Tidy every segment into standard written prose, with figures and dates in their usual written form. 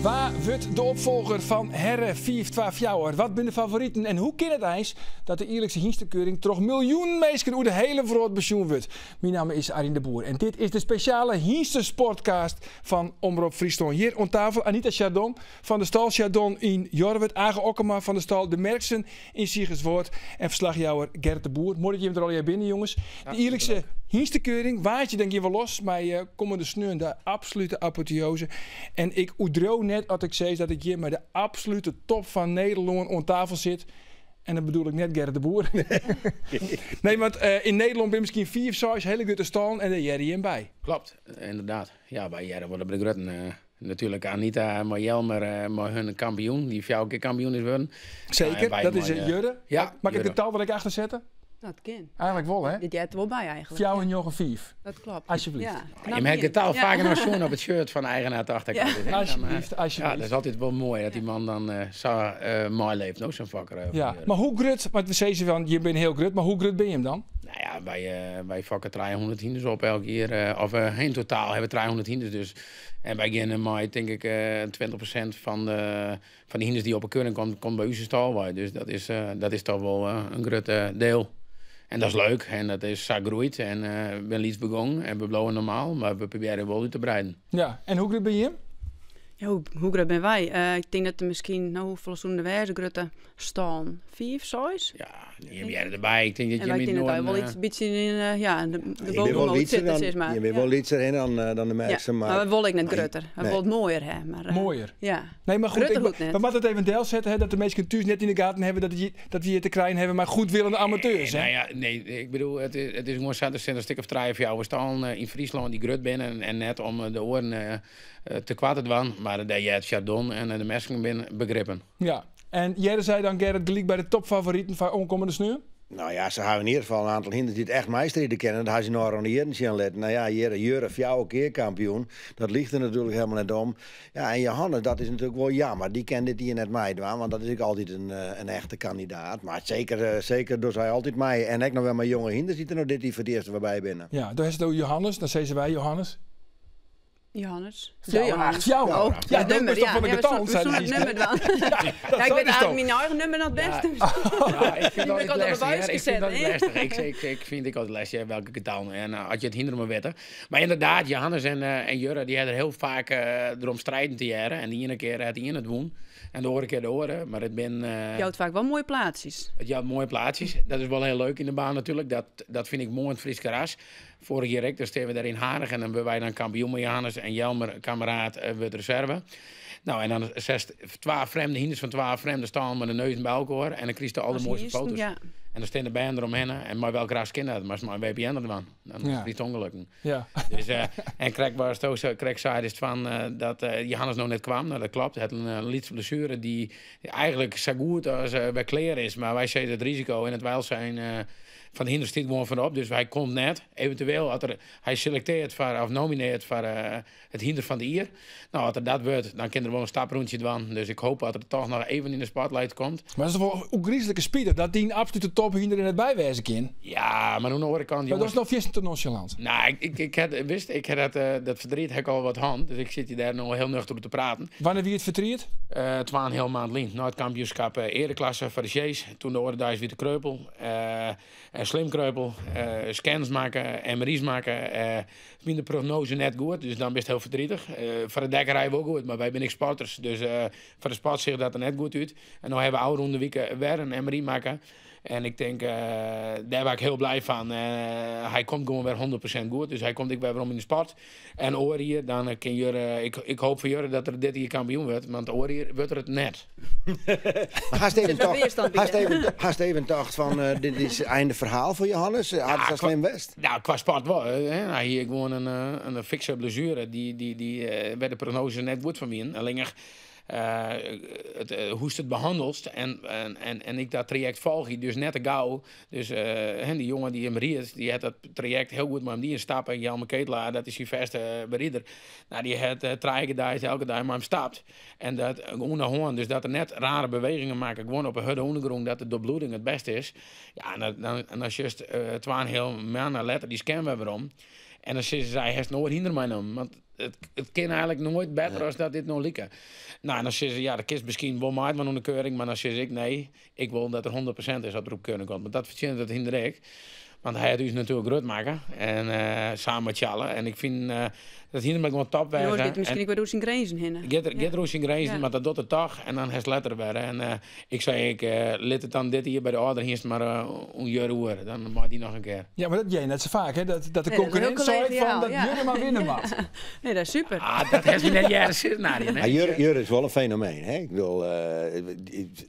Wa wurdt de opfolger fan Herre 524? Wat binne de favoriten en hoe kin it eins dat de jierlikse hynstekeuring troch miljoenen minsken oer de hiele wrâld besjoen wurdt? Myn namme is Arjen de Boer en dit is de spesjale hynstesportcast fan Omrop Fryslân. Hjir oan tafel Anita Chardon fan de Stal Chardon yn Jorwert, Age Okkema fan de Stal De Merksen yn Sigerswâld en ferslachjouwer Gerrit de Boer. Moai dat jimme der allegear binne, jonges. De jierlikse hynstekeuring, woansdei dan gean we los mei kommende sneon de absolute apoteose. En ik oerdriuw net as ik sis dat ik hjir mei de absolute top fan Nederlân oan tafel sit. En dan bedoel ik net Gerrit de Boer. Nee, want yn Nederlân binne miskien fiif, seis hiele grutte stallen en dêr hearre jim by. Klopt, inderdaad. Ja, wy hearre wol by de grutten. Natuerlik Anita mei Jelmer mei hun kampioen, dy't fjouwer kear kampioen is wurden. Seker, dat is Jurre. Ja. Mag ik it getal der ek achter sette? Dat kin. Eigenlik wol, hè? Dit heart der wol by eigenlik. Fjouwer, njoggen, fiif. Dat klopt. Alsjeblieft. Ja. Je merkt it getal faker noch sjoen op it shirt fan de eigenaar tocht ik altyd, hè. Alsjeblieft, alsjeblieft. Ja, dat is altyd wol moai dat dy man dan sa meileeft, no, sa'n fokker. Ja, mar hoe grut, want we sizze fan jim binne hiel grut, mar hoe grut binne jim dan? Nou ja, wy fokke 300 hynders op elk jier, of yn totaal hawwe we 300 hynders, dus en wy geane mei tink ik 20% fan de, fan de hynders dy't op 'e keuring komt, komt by ús stâl wei. Dus dat is toch wol in grut diel. En dat is leuk en dat is sa groeid en we binne lyts begongen en we bliuwe normaal, mar we probearje wol út te breiden. Ja, en hoe grut binne jim? Ja, hoe grut binne wy? Ik tink dat der miskien, no, hoefolle soene der wêze, grutte stâlen? Fiif, seis? Ja, jim hearre derby. Ik tink dat En wy jim tinke dat wy yn wol Noarden, iets bytsje yn, ja, de Jim binne wol bovenmoot lytser sitte, dan, sis mar. jim binne wol lytser hè, dan de Ja, merksen, mar mar we wolle ek net grutter. We Nee. wolle it moaier ha, mar Moaier. Ja. Nee, mar goed, Grutter ik, hoecht net. we moatte it even delsette, hè, dat de minsken thús net yn de gaten hawwe dat we hjir te krijen hawwe mei goedwillende amateurs, hè? Nee, nou ja, nee, ik bedoel, it is gewoan sa, der sitte in stik of trije, fjouwer stâlen yn Fryslân dy't grut binne en net om de oaren tekoart te dwaan, mar dêr heart Chardon en de Mersken binne begrippen. Ja, en hearre sy dan Gerrit gelyk by de topfavoriten foar oankommende sneon? Nou ja, se hawwe yn ieder gefal in aantal hynders dy't echt meistride kinne. Dat hawwe se no al jierren sjen litten. Nou ja, hjir Jurre fjouwer kear kampioen. Dat liicht der natuerlik helemaal net om. Ja, en Johannes, dat is natuerlik wol jammer. Dy kin dit jier net meidwaan, want dat is ek altyd in echte kandidaat. Mar seker dogge sy altyd mei. En ek noch wer mei jonge hynders dy't der no dit jier foar it earst wer by binne. Ja, do hast it oer Johannes, dan sizze wy Johannes. Johannes. De Fjouwer, Johannes. acht, fjouwer. Oh, Ja, het dat nummer, is toch ja. van de Ja, getallen, we zei zullen de het nummer dwaan. Ja, dat Ja, ik zei weet dus toch. eigenlijk mijn eigen nummer nog het beste. Ja, ik vind Die dat ben ik altijd altijd op lastig, de buis hè. Ik vind gezet, dat hè? lastig. Ik vind ik altijd lastig, hè, welke getal. En als je het hinder maar weten. Maar inderdaad, Johannes en Jurre, die hadden heel vaak erom strijden te jaren. En de ene keer had de ene het woen. En de andere keer de oren. Maar het ben, Je houdt vaak wel mooie plaatsjes. Het jouwt mooie plaatsjes. Dat is wel heel leuk in de baan natuurlijk. Dat vind ik mooi in het Fryske ras. Vorig jaar ook, dan staan we daar in Harich en dan worden wij dan kampioen met Johannes en Jelmer, kameraad, wordt reserve. Nou, en dan zes, 12 vreemde hinders van 12 vreemde staan met de neus bij elkaar. En dan krijg je al de Als mooiste hiersten, foto's. ja. En dan staan de band eromheen. En maar welk ras kind dat, maar is maar een WPN ervan. Dan is het niet ongelukken. Dus en Craig was het ook zo, Craig zei dus van dat Johannes nog net kwam. Nou, dat klopt. Hij had een lietse blessure die eigenlijk zo goed als bij kleer is. Maar wij zeiden het risico en het welzijn van de hinder stiet gewoon van op. Dus hij komt net. Eventueel had er, hij selecteert voor, of nomineert voor het hinder van de ier. Nou, als er dat wordt, dan kan er wel een staprondje doen. Dus ik hoop dat er toch nog even in de spotlight komt. Maar dat is toch wel een griezelijke speeder, dat die een absolute top hinder in het bijwijzen kan. Ja, maar aan de andere kant, Maar dat jongens is nog veel te nonchalant. Nou, ik had, wist, ik had dat dat verdriet heb ik al wat hand. Dus ik zit hier daar nog heel nuchter op te praten. Wanneer wie het verdriet? Het was een heel maand lien. Na het kampioenschap ereklasse voor de Sjees. Toen de orde daar is weer de kreupel. En slim kreupel. Scans maken, M R I's maken. Minder prognose net goed, dus dan ben je heel verdrietig. Voor de dekkerij wel goed, maar wij zijn sporters. Dus voor de sport ziet dat er net goed uit. En dan hebben we oude ronde weken weer een MRI maken. En ik denk, daar ben ik heel blij van. Hij komt gewoon weer 100% goed. Dus hij komt ik weer om in de sport. En Orier, dan kan Jurre, ik hoop voor Jurre dat er dit jaar kampioen wordt. Want Orier wordt er het net. Maar haast even Zit er toch, weerstand haast binnen? even, haast even tocht van dit is het einde verhaal voor Johannes. Had het Ja, zo slim best? Qua sport wel. Hè. Hij hier gewoon een fikse blessure. Die werd de prognose net goed van mij. Alleen nog, het hoe ze het behandelt en ik dat traject volg, dus net te gauw. Dus hè, die jongen die hem riet, die had dat traject heel goed met hem die instappen. Jelme Ketelaar, dat is zijn vaste beridder. Nou, die had drie elke dag maar hem stapt. En dat onderhoorn, dus dat er net rare bewegingen maken, gewoon op een harde ondergrond, dat de doorbloeding het beste is. Ja, en dat, dan, en dan juist twaalf heel maanden later die scan we weer om. En dan sizze sy, hast in oar hynder meinommen? Want it kin eigenlik noait better as dat dit no like. No, en dan sizze se, ja, dat kinst miskien wol meidwaan oan de keuring, mar dan sis ik, nee, ik wol dat er 100% is as er op keuring komt. Want dat fertsjinnet it hynder ek. Want hy hat ús natuerlik grut makke en samen mei Tjalle. En ik fyn dat hynder moat gewoan top No, wêze. giet er miskien ek wer oer syn grinzen hinne. Giet er, giet er oer syn grinzen, mar dat docht er toch. En dan hast letter wer. En ik sei ek, lit it dan dit jier by de âldere hynst mar oan Jurre oer. Dan mei dy noch in kear. Ja, mar dat hear je net sa faak, hè? Dat de Nee, dat is heel konkurrint seit fan collegiaal, dat ja. Jurre mar winne moat. Nee, dat is super. Ah, dat hast my net hearre sizzen, Arjen, hè? Maar Jurre is wol in fenomeen, hè? Ik bedoel,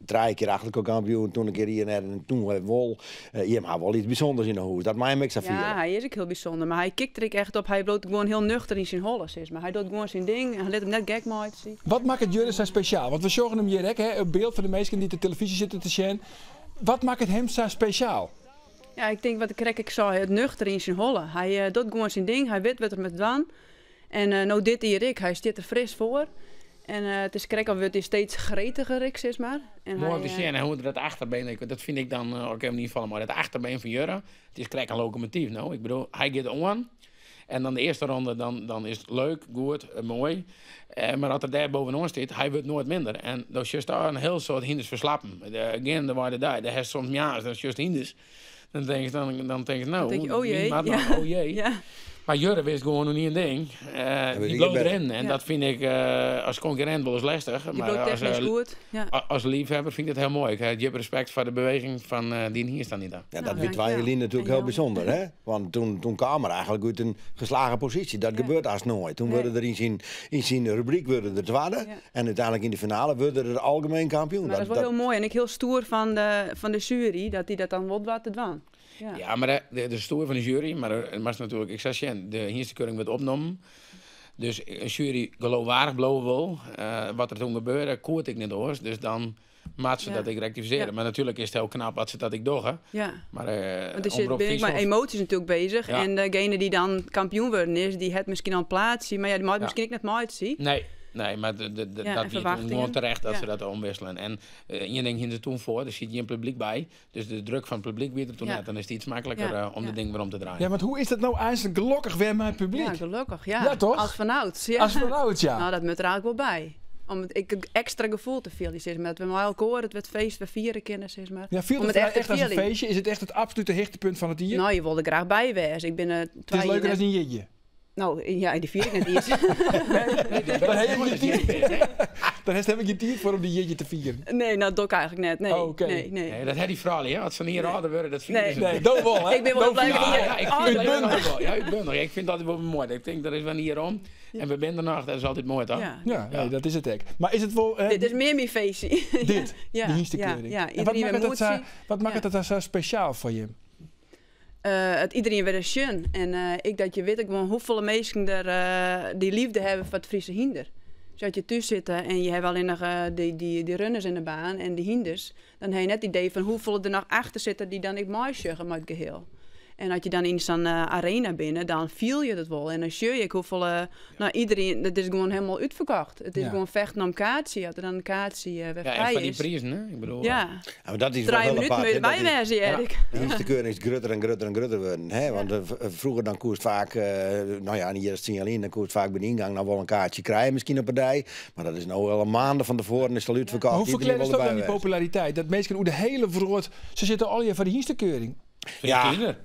trije kear achter elkoar kampioen, toen in kear hier net en toen wer wol. Jim ha wol iets bysûnders yn 'e hûs, dat mei him ek sa Ja, fiele. hy is ek hiel bysûnder, mar hy kikt der ek echt op. Hy bliuwt gewoan hiel nuchter yn syn holle, sis mar. Hy docht gewoan syn ding en hy lit him net gek meitsje. Wat makket Jurre sa spesjaal? Want we sjogge him hjir ek, hè, it byld foar de minsken dy't de telefyzje sitte te sjen. Wat makket him sa spesjaal? Ja, ik tink wat ik krekt ek sei, it nuchter yn syn holle. Hy docht gewoan syn ding, hy wit wat er moat dwaan. En no dit jier ek, hy stiet der fris foar. En it is krekt of wurdt hy steeds gretiger ek, sis mar. En Moai hy, om te sjen, hè, hoe er dat achterbeen, ik, dat fyn ik dan, as ik even ynfalle mei, dat achterbeen fan Jurre, it is krekt in lokomotyf, no. Ik bedoel, hy giet oan en dan de earste ronde, dan is it leuk, goed, moai. Mar as er dêr bovenoan stiet, hy wurdt noait minder. En dan sjochst al in hiel soad hynders ferslappen. Geandewei de dei, dêr hast soms moarns, dan sjochst hynders. Dan tinkst, dan tinkst, no, Dan tink je, oh wie jee. moat noch? Oh jee. Mar Jurre wist gewoan oan ien ding. Hij Die wist bleau better. erin. En dat fyn ik as konkurrint wolris lestich. Die Maar bleau technysk goed. as liefhebber fyn ik dat hiel moai. Ik ha djip respekt foar de beweging fan dyn hynst, Anita. Ja, dat Nou, wie dank 2 je jaar wel. lyn natuerlik En hiel jou. bysûnder, hè? Want toen kwam er eigenlik út in geslagen positie. Dat gebeurt haast noait. Toen wurde er yn syn rubryk wurde er twadde. En úteinlik yn de finale wurde er algemeen kampioen. Mar dat is wol hiel moai. En ek hiel stoer fan de sjuery, dat dy dat dan wol doart te dwaan. Ja. Ja, mar de stoer fan de sjuery, mar it moatst natuerlik ek sa sjen, de hynstekeuring wurdt opnommen. Dus in sjuery geloofwaardig bliuwe wol. Wat der toen gebeurde, koe it ek net oars. Dus dan moat se dat ek rektifisearje. Mar natuerlik is it hiel knap dat se dat ek dogge. Mar Want er zit Omrop bin ik mei Fryslân emoties natuerlik bezich. En degene dy't dan kampioen wurden is, dy hat miskien al in plaatsje, mar ja, dy mei miskien ek net meitsje. Nee, nee, mar Ja, dat en wie toen ferwachtingen. gewoan terecht dat se dat omwisselen. En ien ding hiene se toen foar, der siet gjin publyk by. Dus de druk fan it publyk wie der toen net. Dan is it iets makliker, om de ding wer om te draaien. Ja, want hoe is dat nou eins gelokkich wer mei publyk? Ja, gelokkich, ja. Ja, toch? As fanâlds, ja. As fanâlds, ja. Nou, dat moat der eigenlik wol by. Om it ek it ekstra gefoel te fielen, sis mar. Dat we mei elkoar it feest wer fiere kinne, sis mar. Ja, fielt Om it it echt echt te echt as in fielen. feestje? Is it echt it absolute hichtepunt fan it jier? Nou, je wol der graach by wêze. Ik bin, It is twa leuker jier as in jierdei. Nou, ja, dy fier ik net iens. Nee, dan ha je gjin tiid. Dan hast helemaal gjin tiid foar om dy jierdei te fieren. Nee, nou, dat doch ik eigenlik net. Nee, Oh, oké. nee, nee. Nee, dat ha dy froulju, hè? As se nie âlder wurde, dat fiere Nee. se Nee, net. dat wol, hè? Ik bin wol Dat blij fiere dat se. je Ja, ik Oh, vind het leuk. leuk wel. Ja, ik ben er. Ik vind dat altijd wel moai. Ik tink, der is wer in jier om. En we binne der noch, dat is altyd moai, toch? Ja. Ja, nee, dat is it ek. Mar is it wol, hè, Dit is mear myn feestje. Dit, Ja, de hynstekeuring. ja, ja. En wat Iedereen makket wer dat sa, moedsje. wat makket dat sa spesjaal foar jim? It iedereen wer sjen. En ek dat je wit gewoan hoefolle minsken der, dy leafde hawwe foar it Fryske hynder. Dus as je thús sitte en je hawwe allinnich, dy runners yn de baan en de hynders, dan ha je net it idee fan hoefolle der noch achter sitte dy't dan ek meisjogge mei it geheel. En as je dan yn sa'n, arena binne, dan fiel je dat wol. En dan sjoch je ek hoefolle, nou, iedereen, dat is gewoan hielendal útferkocht. It is gewoan fechten om kaartsje, as der dan in kaartsje, wer Ja, en frij foar dy is. prizen, hè? Ik bedoel, Ja. Ja, mar dat is wol Trije hiel minuten apart, moat je hè, dat derby is wêze, Erik. De hynstekeuring is grutter en grutter en grutter wurden, hè? Want, froeger dan koest faak, nou ja, in jier as 10 jier lyn, dan koest faak by de yngang noch wol in kaartsje krije, miskien op 'e dei. Mar dat is no al maanden fan tefoaren is it al útferkocht. Maar hoe Iedereen ferklearrest wol dat dan derby dy wêze. populariteit? Dat minsken oer de hiele wrâld, se sitte allegear foar de hynstekeuring. Ja, Hynder.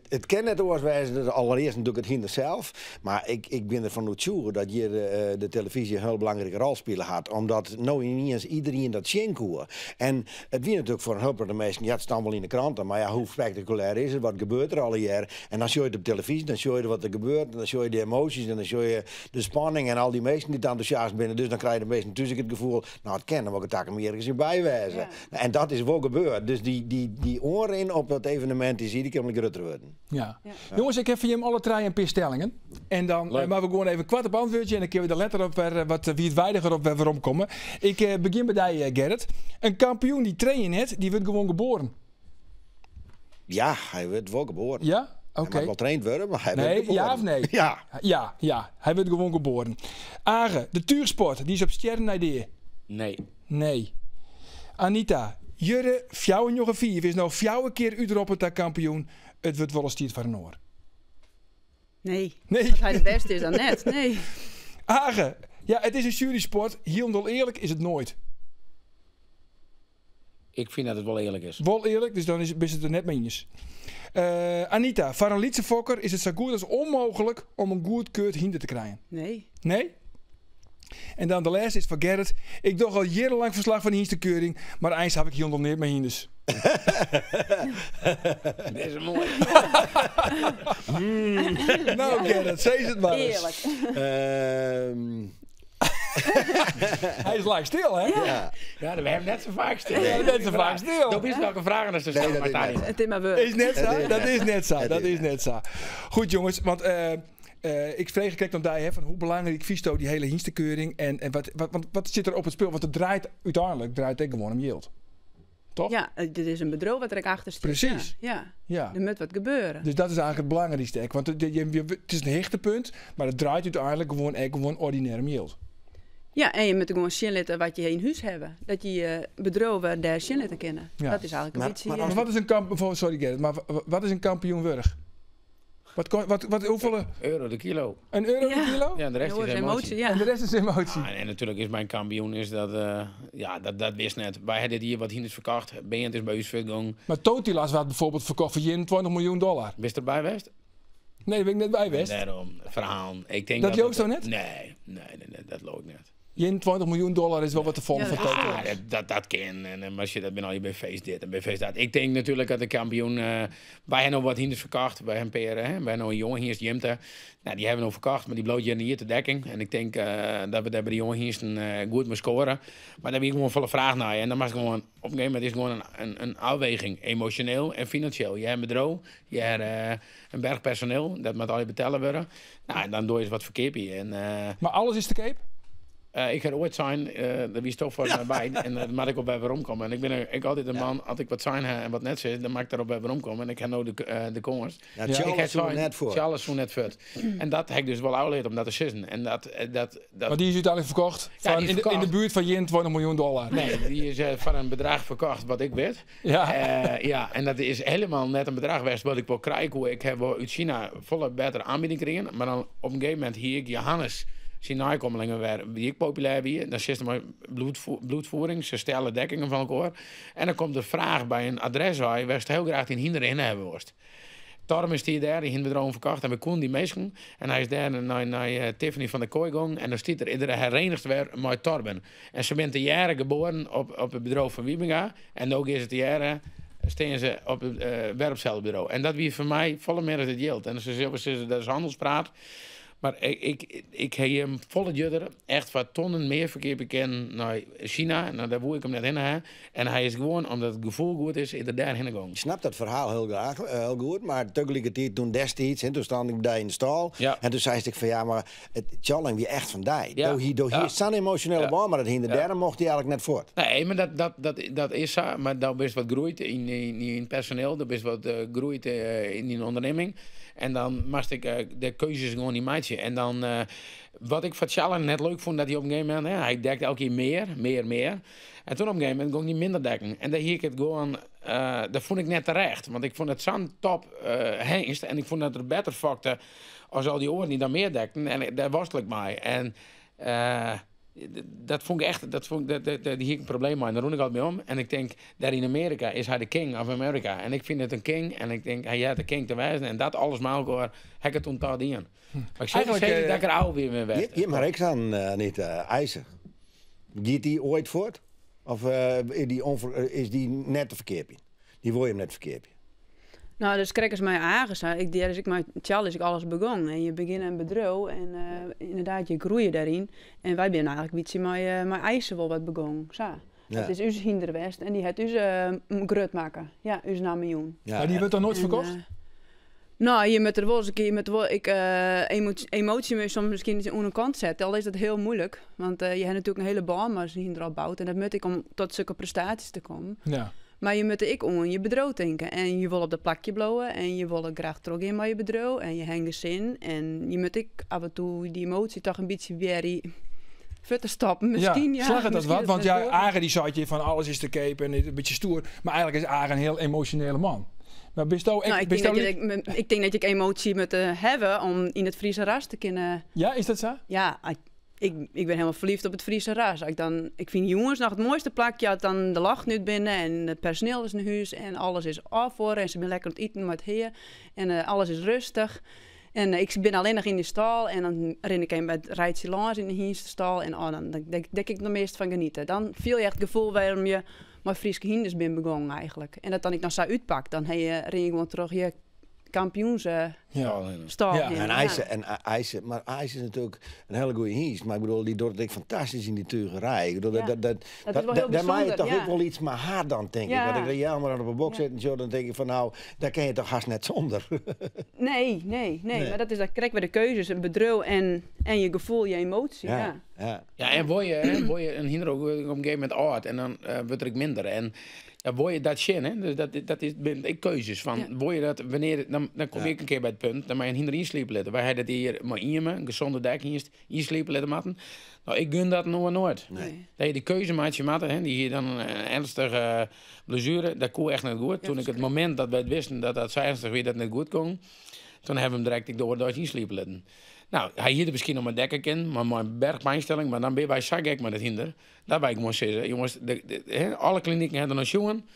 it kin net oars wêze, dat allerearst natuerlik it hynder sels. Mar ik bin derfan oertsjûge dat hjir, de telefyzje in hiel belangrike rol spile hat. Omdat no yniens iedereen dat sjen koe. En it wie natuerlik foar in hiel protte minsken, ja, it staan wol yn de kranten, mar ja, hoe spektakulêr is it, wat gebeurt der allegear? En dan sjoch je it op telefyzje, dan sjoch je wat der gebeurt, en dan sjoch je de emoasjes, en dan sjoch je de spanning en al dy minsken dy't entûsjast binne. Dus dan krije de minsken thús ek it gefoel, nou, it kin, dan wol ik it takom jier ris by wêze. En dat is wol gebeurd. Dus dy oanrin op dat evenemint is iedere kear mar grutter wurden. Jonges, ik ha foar jim alle trije in pear stellingen. En dan, Leuk. mar we gewoan even koart op antwurdzje en dan kinne we der letter op wer, wat wiidweidiger op wer weromkomme. Ik begjin by dy, Gerrit. In kampioen dy't trainen hat, dy wurdt gewoan geboren. Ja, hy wurdt wol geboren. Ja? Hy Oké. moat wol traind wurde, mar hy wurdt Nee, geboren. ja of nee? Ja. Ja, ja, hy wurdt gewoan geboren. Age, de tuchsport, dy is op stjerren nei dea. Nee. Nee. Anita, Jurre 495 is no 4 kear útroppen ta kampioen. It wurdt wolris tiid foar in oar. Nee. Nee. As hy de bêste is, dan net. Nee. Age, ja, it is in jurysport. Hielendal earlik is it noait. Ik fyn dat it wol earlik is. Wol earlik, dus dan is, bist it der net mei iens. Anita, foar in lytse fokker is it sa goed as ûnmooglik om in goedkeurd hynder te krijen. Nee. Nee? En dan de lêste is foar Gerrit. Ik doch al jierrenlang ferslach fan de hynstekeuring, mar eins haw ik hielendal neat mei hynders. Dit is moai. Nou Gerrit, sis it mar ris. Earlik. Hy is lang stil, hè? Ja. Ja, we hawwe net sa faak stil. Nee, net sa faak stil. Do witst welke fragen dat se stelle, dat is Martijn. net. It is mar wurk. Is net sa? Het is Dat net is sa. net sa. Het Dat is is net sa. Goed, jonges, want ik frege krekt oan dy, hè, fan hoe belangryk fynsto dy hiele hynstekeuring en wat, want wat sit der op it spul? Want it draait úteinlik draait ek gewoan om jild. Toch? Ja, dit is in bedriuw wat der ek achter stiet. Presys. Ja. Ja. Der moat wat gebeure. Dus dat is eigentlik it belangrykste ek. Want it is in hichtepunt, mar it draait úteinlik gewoan ek gewoan ordinêr om jild. Ja, en je moatte gewoan sjen litte wat je yn hûs hawwe. Dat je je bedriuw wer dêr sjen litte kinne. Ja. Dat is eigentlik in bytsje, Maar Maar wat is in kamp-, bijvoorbeeld, sorry Gerrit, mar wat is in kampioen wurdich? Wat ko-, wat, wat, hoefolle? Euro de kilo. In euro de Ja. kilo? Ja, de rest De is oare is emotie. emotie, ja. En de rest is emotie. Ah, en natuerlik is myn kampioen is dat, ja, dat wist net. Wy hawwe dit jier wat hynders ferkocht. Beant is by ús fuortgong. Mar Totilas waard bijvoorbeeld ferkocht foar 21 miljoen dollar. Bist derby west? Nee, dêr bin ik net by west. Dêrom, ferhalen. Ik tink Dat dat leaust it do net? Nee, nee, nee, nee, dat leau ik net. 21 miljoen dollar is wol wat te folle Ja, foar dat is Totilas. Ah, dat kin. En mar sjoch, dat binne al je BV's dit en BV's dat. Ik tink natuerlik dat de kampioen, wy hawwe no wat hynders ferkocht. Wy hawwe in pear, hè, wy hawwe no in jonge hynst, Jimte. Nou, dy hawwe we no ferkocht, mar dy bliuwt hjir in jier te dekking. En ik tink dat we dêr by de jonge hynsten goed mei skoare. Mar dêr wie gewoan folle fraach nei. En dan moatst gewoan, op in gegeven momint is it gewoan in ôfweging. Emosjoneel en finansjeel. Je hawwe in bedriuw, je hawwe in berch personeel. Dat moat allegear betelle wurde. Nou, en dan doe je wat ferkeapje. En Mar alles is te keap? Ik ha oait sein, dêr wiest toch foar my by, en dêr moat ik op wer weromkomme. En ik bin ek altyd in man, as ik wat sein ha en wat net sis, dan moat ik dêrop wer weromkomme. En ik ha no de kâns. Ja, Ja. Ik Charles ha soe sein, net foar. Charles soe net fuort. En dat ha ik dus wol ôfleard om dat te sizzen. En dat, dat Mar dy is úteinlik ferkocht Ja, foar dy is in de ferkocht. buert fan 21 miljoen dollar. Nee, dy is foar in bedrach ferkocht wat ik wit. Ja. Ja, en dat is hielendal net in bedrach west wat ik wol krije koe. Ik ha wol út China folle bettere oanbieding krigen. Mar dan op in gegeven momint hie ik Johannes syn neikommelingen wer, wie ek populêr wie. Dan sitst der mei bloedvoering, se stelle dekkingen fan elkoar. En dan komt de fraach by in adres wei wêr'tst hiel graach dyn hynder hinne hawwe wolst. Torben stie dêr, dy hynderbedriuwen ferkocht en we koenen dy minsken. En hy is dêr nei Tiffany van der Kooi gong en dan stiet er, is er herenigd wer mei Torben. En se binne tegearre geboren op it bedriuw fan Wiebenga. En no gean se tegearre, stean se op it wer op itselde bedriuw. En dat wie foar my folle mear as it jild. En se sille sizze, dat is hannelspraat. Mar ik ha him folle djurder, echt foar tonnen mear ferkeapje kinnen nei China. Nou, dêr woe ik him net hinne ha. En hy is gewoan, omdat it gefoel goed is, is er dêr hinne gong. Ik snap dat ferhaal hiel graach, hiel goed, mar tagelikertiid toen destiids, hè, toen stond ik by dy yn de stâl. Ja. En toen seist ik fan ja, mar it Tjalling wie echt fan dy. Ja. Do hie Ja. sa'n emosjonele Ja. bân mei dat hynder, Ja. dêrom mocht hy eigentlik net fuort. Nee, mar dat is sa. Mar do bist wat groeid yn personeel, do bist wat groeid yn dyn ûndernimming. En dan moatst ik de keuzes gewoan niet meitsje. En dan, wat ik foar Tjalling net leuk fûn, dat hy op in gegeven momint, hè, hy dekt elke kear mear, mear, mear. En toen op een gegeven moment gong hy minder dekken. En dêr hie ik it gewoan, dat fûn ik net terecht. Want ik fûn it sa'n top hengst. En ik fûn dat er better fokte as al dy oaren dy't dan mear dekten. En dêr worstel ik mei. En dat fûn ik echt, dat fûn ik, dat, dat, dat, hie ik in probleem mei. En dêr rûn ik altyd mei om. En ik tink, dêr yn Amearika is hy de king of America. En ik fyn it in king. En ik tink, hy heart de king te wêzen. En dat alles mei elkoar, ha ik it toen ta dien. Mar ik sis Eigentlik, sizze dat ik der ôf wie mei west. Je mar ek sa'n, niet, IJzer. Giet dy oait fuort? Of is dy is dy net te ferkeapjen? Dy wol je him net ferkeapjen? Nou, dus krekt as mei Age sa. Ik, dêr is ek mei Charles is ek alles begûn. En je begjinne in bedriuw en ynderdaad, je groeie dêryn. En wy binne eigentlik in bytsje mei IJzer wol wat begûn. Sa. Ja. Dat is ús hynder west en dy hat ús grut makke. Ja, ús namme jûn. Ja, Maar dy ja. wurdt dan noait En, ferkocht? Nou, je moet er wol eens een keer, je moet wol, ik emotie moet je soms miskien eens oan de kant zetten. Al is dat hiel moeilijk, want je hebt natuerlik in hiele bân mei sa'n hynder opboud. En dat moet ik om tot zulke prestaties te kommen. Ja. Mar je moatte ek oan je bedriuw tinke. En je wolle op dat plakje bliuwe en je wolle graach trochgean mei je bedriuw en je ha in gesin. En je moatte ek af en toe dy emotie toch in bytsje weer fuort te stoppen. Ja, Miskien, ja, slagget dat miskien wat? dat Want net ja, goed. Age die zei je van alles is te keep en een beetje stoer. Maar eigenlijk is Age een heel emotionele man. Mar bisto ek... Nou, ik, bisto tink dat je, ik tink dat je emotie moet hebben om yn it Fryske ras te kunnen. Ja, is dat sa? Ja, ik ben helemaal verliefd op het Friese ras. Ik vind jongens nog het mooiste plakje als dan de lach nu binnen en het personeel is naar huis en alles is af voor en ze zijn lekker aan het eten met het heer en alles is rustig. En ik ben alleen nog in de stal en dan ren ik even bij het rijtje langs in de hynstestal en oh, dan denk ik nog meest van genieten. Dan voel je echt het gevoel waarom je met Friese hinders bent begonnen eigenlijk. En dat dan ik dan zo uitpak, dan ren je gewoon terug je kampioens stal in. En IJzer, en IJzer, maar IJzer is natuurlijk een hele goede hynst. Maar ik bedoel, die doet het echt fantastisch in die tugerij. Ik bedoel, Dat is wel heel daar maak je bijzonder, toch ja. ook wel iets met haar dan, denk ik. Want ik denk, ja, maar op een bok zit en zo, dan denk ik van nou, daar ken je toch haast net zonder. Nee, nee, nee. Nee. Maar dat is dat krijg bij de keuzes, een bedrul en je gevoel, je emotie. Ja. Ja, en word je, hè, word je een hinder ook op een gegeven moment oud en dan wordt er ook minder. En ja, word je dat zin, hè? Dus dat is ben ik keuzes van, word je dat, wanneer, dan kom ik een keer bij het punt, dan mag je een hinder insliepen letten. Wij hadden het hier maar in me, een gezonde dek hier insliepen letten matten. Nou, ik gun dat nog nooit. Dat je die keuze maakt, je matten, hè, die hier dan een ernstige blessure, dat kon echt niet goed. Toen ik het moment dat wij het wisten dat dat zo ernstig weer dat niet goed kon, toen hebben we hem direct ik door dat insliepen letten. Nou, hij hier misschien om een dekker in, maar mijn bergpijnstelling, maar dan ben wij zo gek met het hinder. Daar wij ik moet zeggen, jongens, alle klinieken hebben een jongen.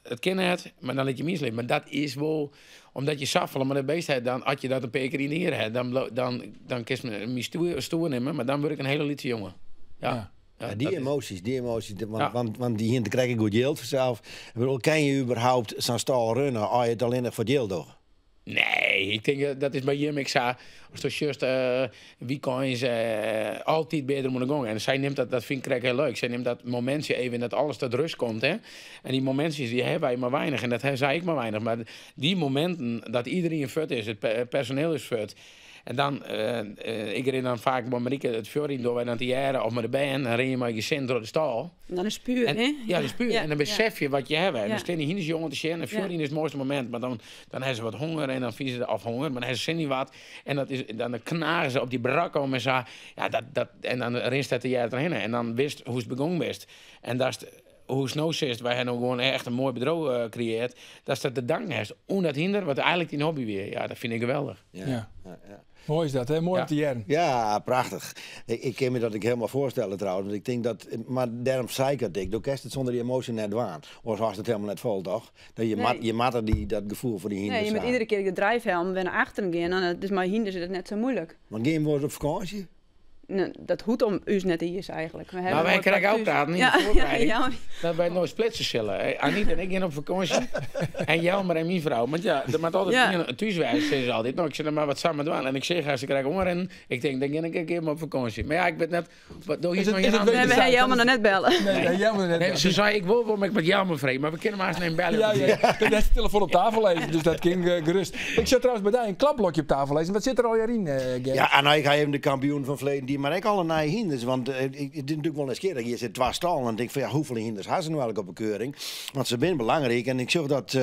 Het kennen het, maar dan laat je hem inslepen. Maar dat is wel, omdat je saffelen met het beest hebt, dan had je dat een paar keer in de heer hebt, dan kun je me stoer nemen, maar dan word ik een hele lieve jongen. Ja. Ja, Ja, die dat is emoties, die emoties, de, want, want, want die hinder krijg ik goed geld vanzelf. Ik bedoel, kan je überhaupt zo'n stal runnen als je het alleen nog voor geld doet? Nee, ik denk dat is bij Jim. Ik zei, als de just weekends altijd beter moeten gaan. En zij neemt dat, dat vind ik heel leuk. Zij neemt dat momentje even dat alles tot rust komt. Hè? En die momentjes die hebben wij maar weinig. En dat zei ik maar weinig. Maar die momenten dat iedereen fut is, het personeel is fut. En dan, ik ren dan vaak met Marieke het Fiorin door wij dan te jaren of met de band. Dan ren je maar je zin door de stal. En dan is het puur, hè? Ja, dat is puur. En dan besef je wat je hebt. En dan staan die hinders jongen te zien. En Fiorin is het mooiste moment. Maar dan hebben ze wat honger en dan vinden ze of honger. Maar dan hebben ze zin in wat. En dan knagen ze op die brak om en zo. Ja, dat, dat, en dan rinst dat de jaren erheen. En dan wist hoe het begonnen is. En dat is hoe Snow zit, wij hebben gewoon echt een mooi bedrijf gecreëerd. Dat is dat de dank heeft. Om dat hinder, wat eigenlijk die hobby weer. Ja, dat vind ik geweldig. Mooi is dat, hè? Mooi om te jaren. Ja, prachtig. Ik kan me dat ik helemaal voorstellen trouwens. Want ik denk dat, maar daarom zei ik dat ik. Door kerst het zonder die emotie net waan. Of was het helemaal net vol, toch? Dat je mat, je matten die, dat gevoel voor die hinders Nee, je moet aan. iedere keer de drijfhelm weer naar achteren gaan. Dan, dus maar hinders is het net zo moeilijk. Want gaan we op vakantie? Nou, dat hoeft om u net is eigenlijk. We hebben Nou, wij mooi krijgen ook praktisch. praten in de voorbereiding. Dat wij nooit splitsen zullen. Hè. Anita en ik gaan op vakantie. En Jelmer en mijn vrouw. Want ja, er moet altijd een thuiswijs, zeggen ze altijd. Nou, ik zit er maar wat samen doen. En ik zeg, als ik krijg honger en ik denk, dan ga ik een keer maar op vakantie. Maar ja, ik ben net... Wat, doe je Is nog het een wederzijds? Nee, we hebben Jelmer nog net bellen. Nee, nee, Jelmer nog net Nee, bellen. ze zei, ik wil wel met Jelmer vreden, maar we kunnen maar eens nemen bellen. Ja, ja. Ik heb net de telefoon op tafel lezen, dus dat ging gerust. Ik zat trouwens bij jou een klapblokje op tafel lezen. Wat zit er al jaar in, Gerrit? Ja, en nou, ik ga even de kampioen van verleden, die maar ik alle naar hinders. Want het is natuurlijk wel eens keer dat je zit twee stallen en denk van ja, hoeveel hinders hebben ze nou eigenlijk op een keuring? Want ze zijn belangrijk. En ik zag dat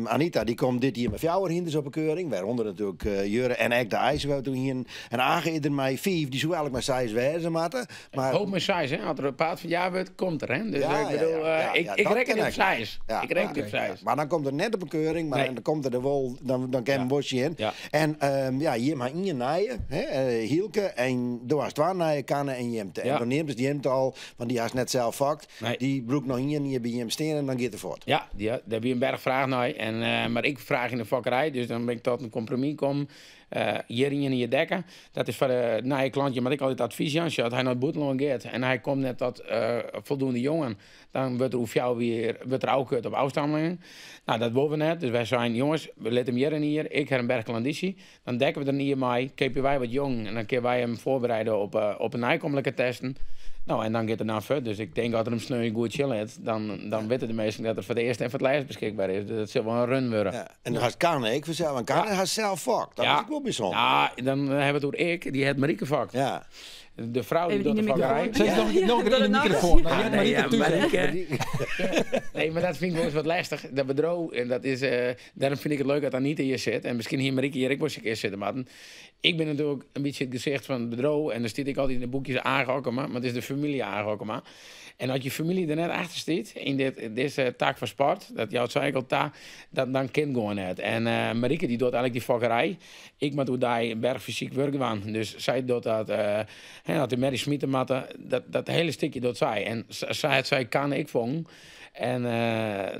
Anita, die komt dit hier met 4 hinders op een keuring. Waaronder natuurlijk Jurre en ik de IJzer we toen hier. En Age is er mij 5, die zou eigenlijk maar 6 wijzen matten. Maar Ik hoop maar 6, hè. Als er een paard van jaar wordt, komt er, hè. Dus ik bedoel, ik Dat reken ken op ik. 6. Ik reken op 6. Maar dan komt er net op een keuring, maar dan komt er de wol, dan kan een bosje in. En ja, hier maar in je naaien, hè Hielke, en door was het naaien, Kanne en Jemte. En dan neemt ze die Jemte al, want die has net zelf vakt. Die broek nog in, hier bij Jem steen en dan gaat het voort. Ja, daar heb je een berg vraag naar. En maar ik vraag in de fokkerij, dus dan ben ik tot een compromis kom. Hier in je dekken. Dat is voor de nieuwe klantje, maar ik altijd advies aan. Als hij naar het buitenland gaat en hij komt net tot voldoende jongen, dan wordt er hoef jou weer, wordt er ook op afstammelingen. Nou, dat willen we net. Dus wij zijn, jongens, we laten hem hier en hier. Ik heb een berg klanditie. Dan dekken we er niet mee. Kepen wij wat jong en dan kunnen wij hem voorbereiden op een nijkomelijke testen. Nou, en dan gaat het naar verder. Dus ik denk dat er hem sneu goed chillen heeft, dan weten de meesten dat er voor de eerste en voor het lijst beschikbaar is. Dus dat zal wel een run worden. Ja, en dan gaat Kanne, ik vanzelf. En Kanne gaat zelf fuck. Dat is ook wel bijzonder. Ja, dan hebben we het door ik, die het Marieke fucked. De vrouw die Even doet in de de fokkerij. microfoon. Zeg je nog een keer in de Ja. microfoon. Nou, Ja, jij nee, Marieke ja, thuis, hè? Marieke. Nee, maar dat vind ik wel eens wat lastig. Dat bedroog, en dat is, daarom vind ik het leuk dat Anita hier zit. En misschien hier Marieke hier, ik was een keer zitten. Maar ik ben natuurlijk een beetje het gezicht van het bedroog. En dan zit ik altijd in de boekjes aangehokken. Maar het is de familie. famylje Age Hockema. En as je famylje der net achter stiet yn dit, dizze tak fan sport, dat jout sy ek al ta, dat, dan kin it gewoan net. En Marieke dy docht eigentlik dy fokkerij. Ik moat oerdei in berch fysyk wurk dwaan. Dus sy docht dat, hè, as de merrie smite moatte, dat hiele stikje docht sy. En sa hat sy Kanne ek fongen. En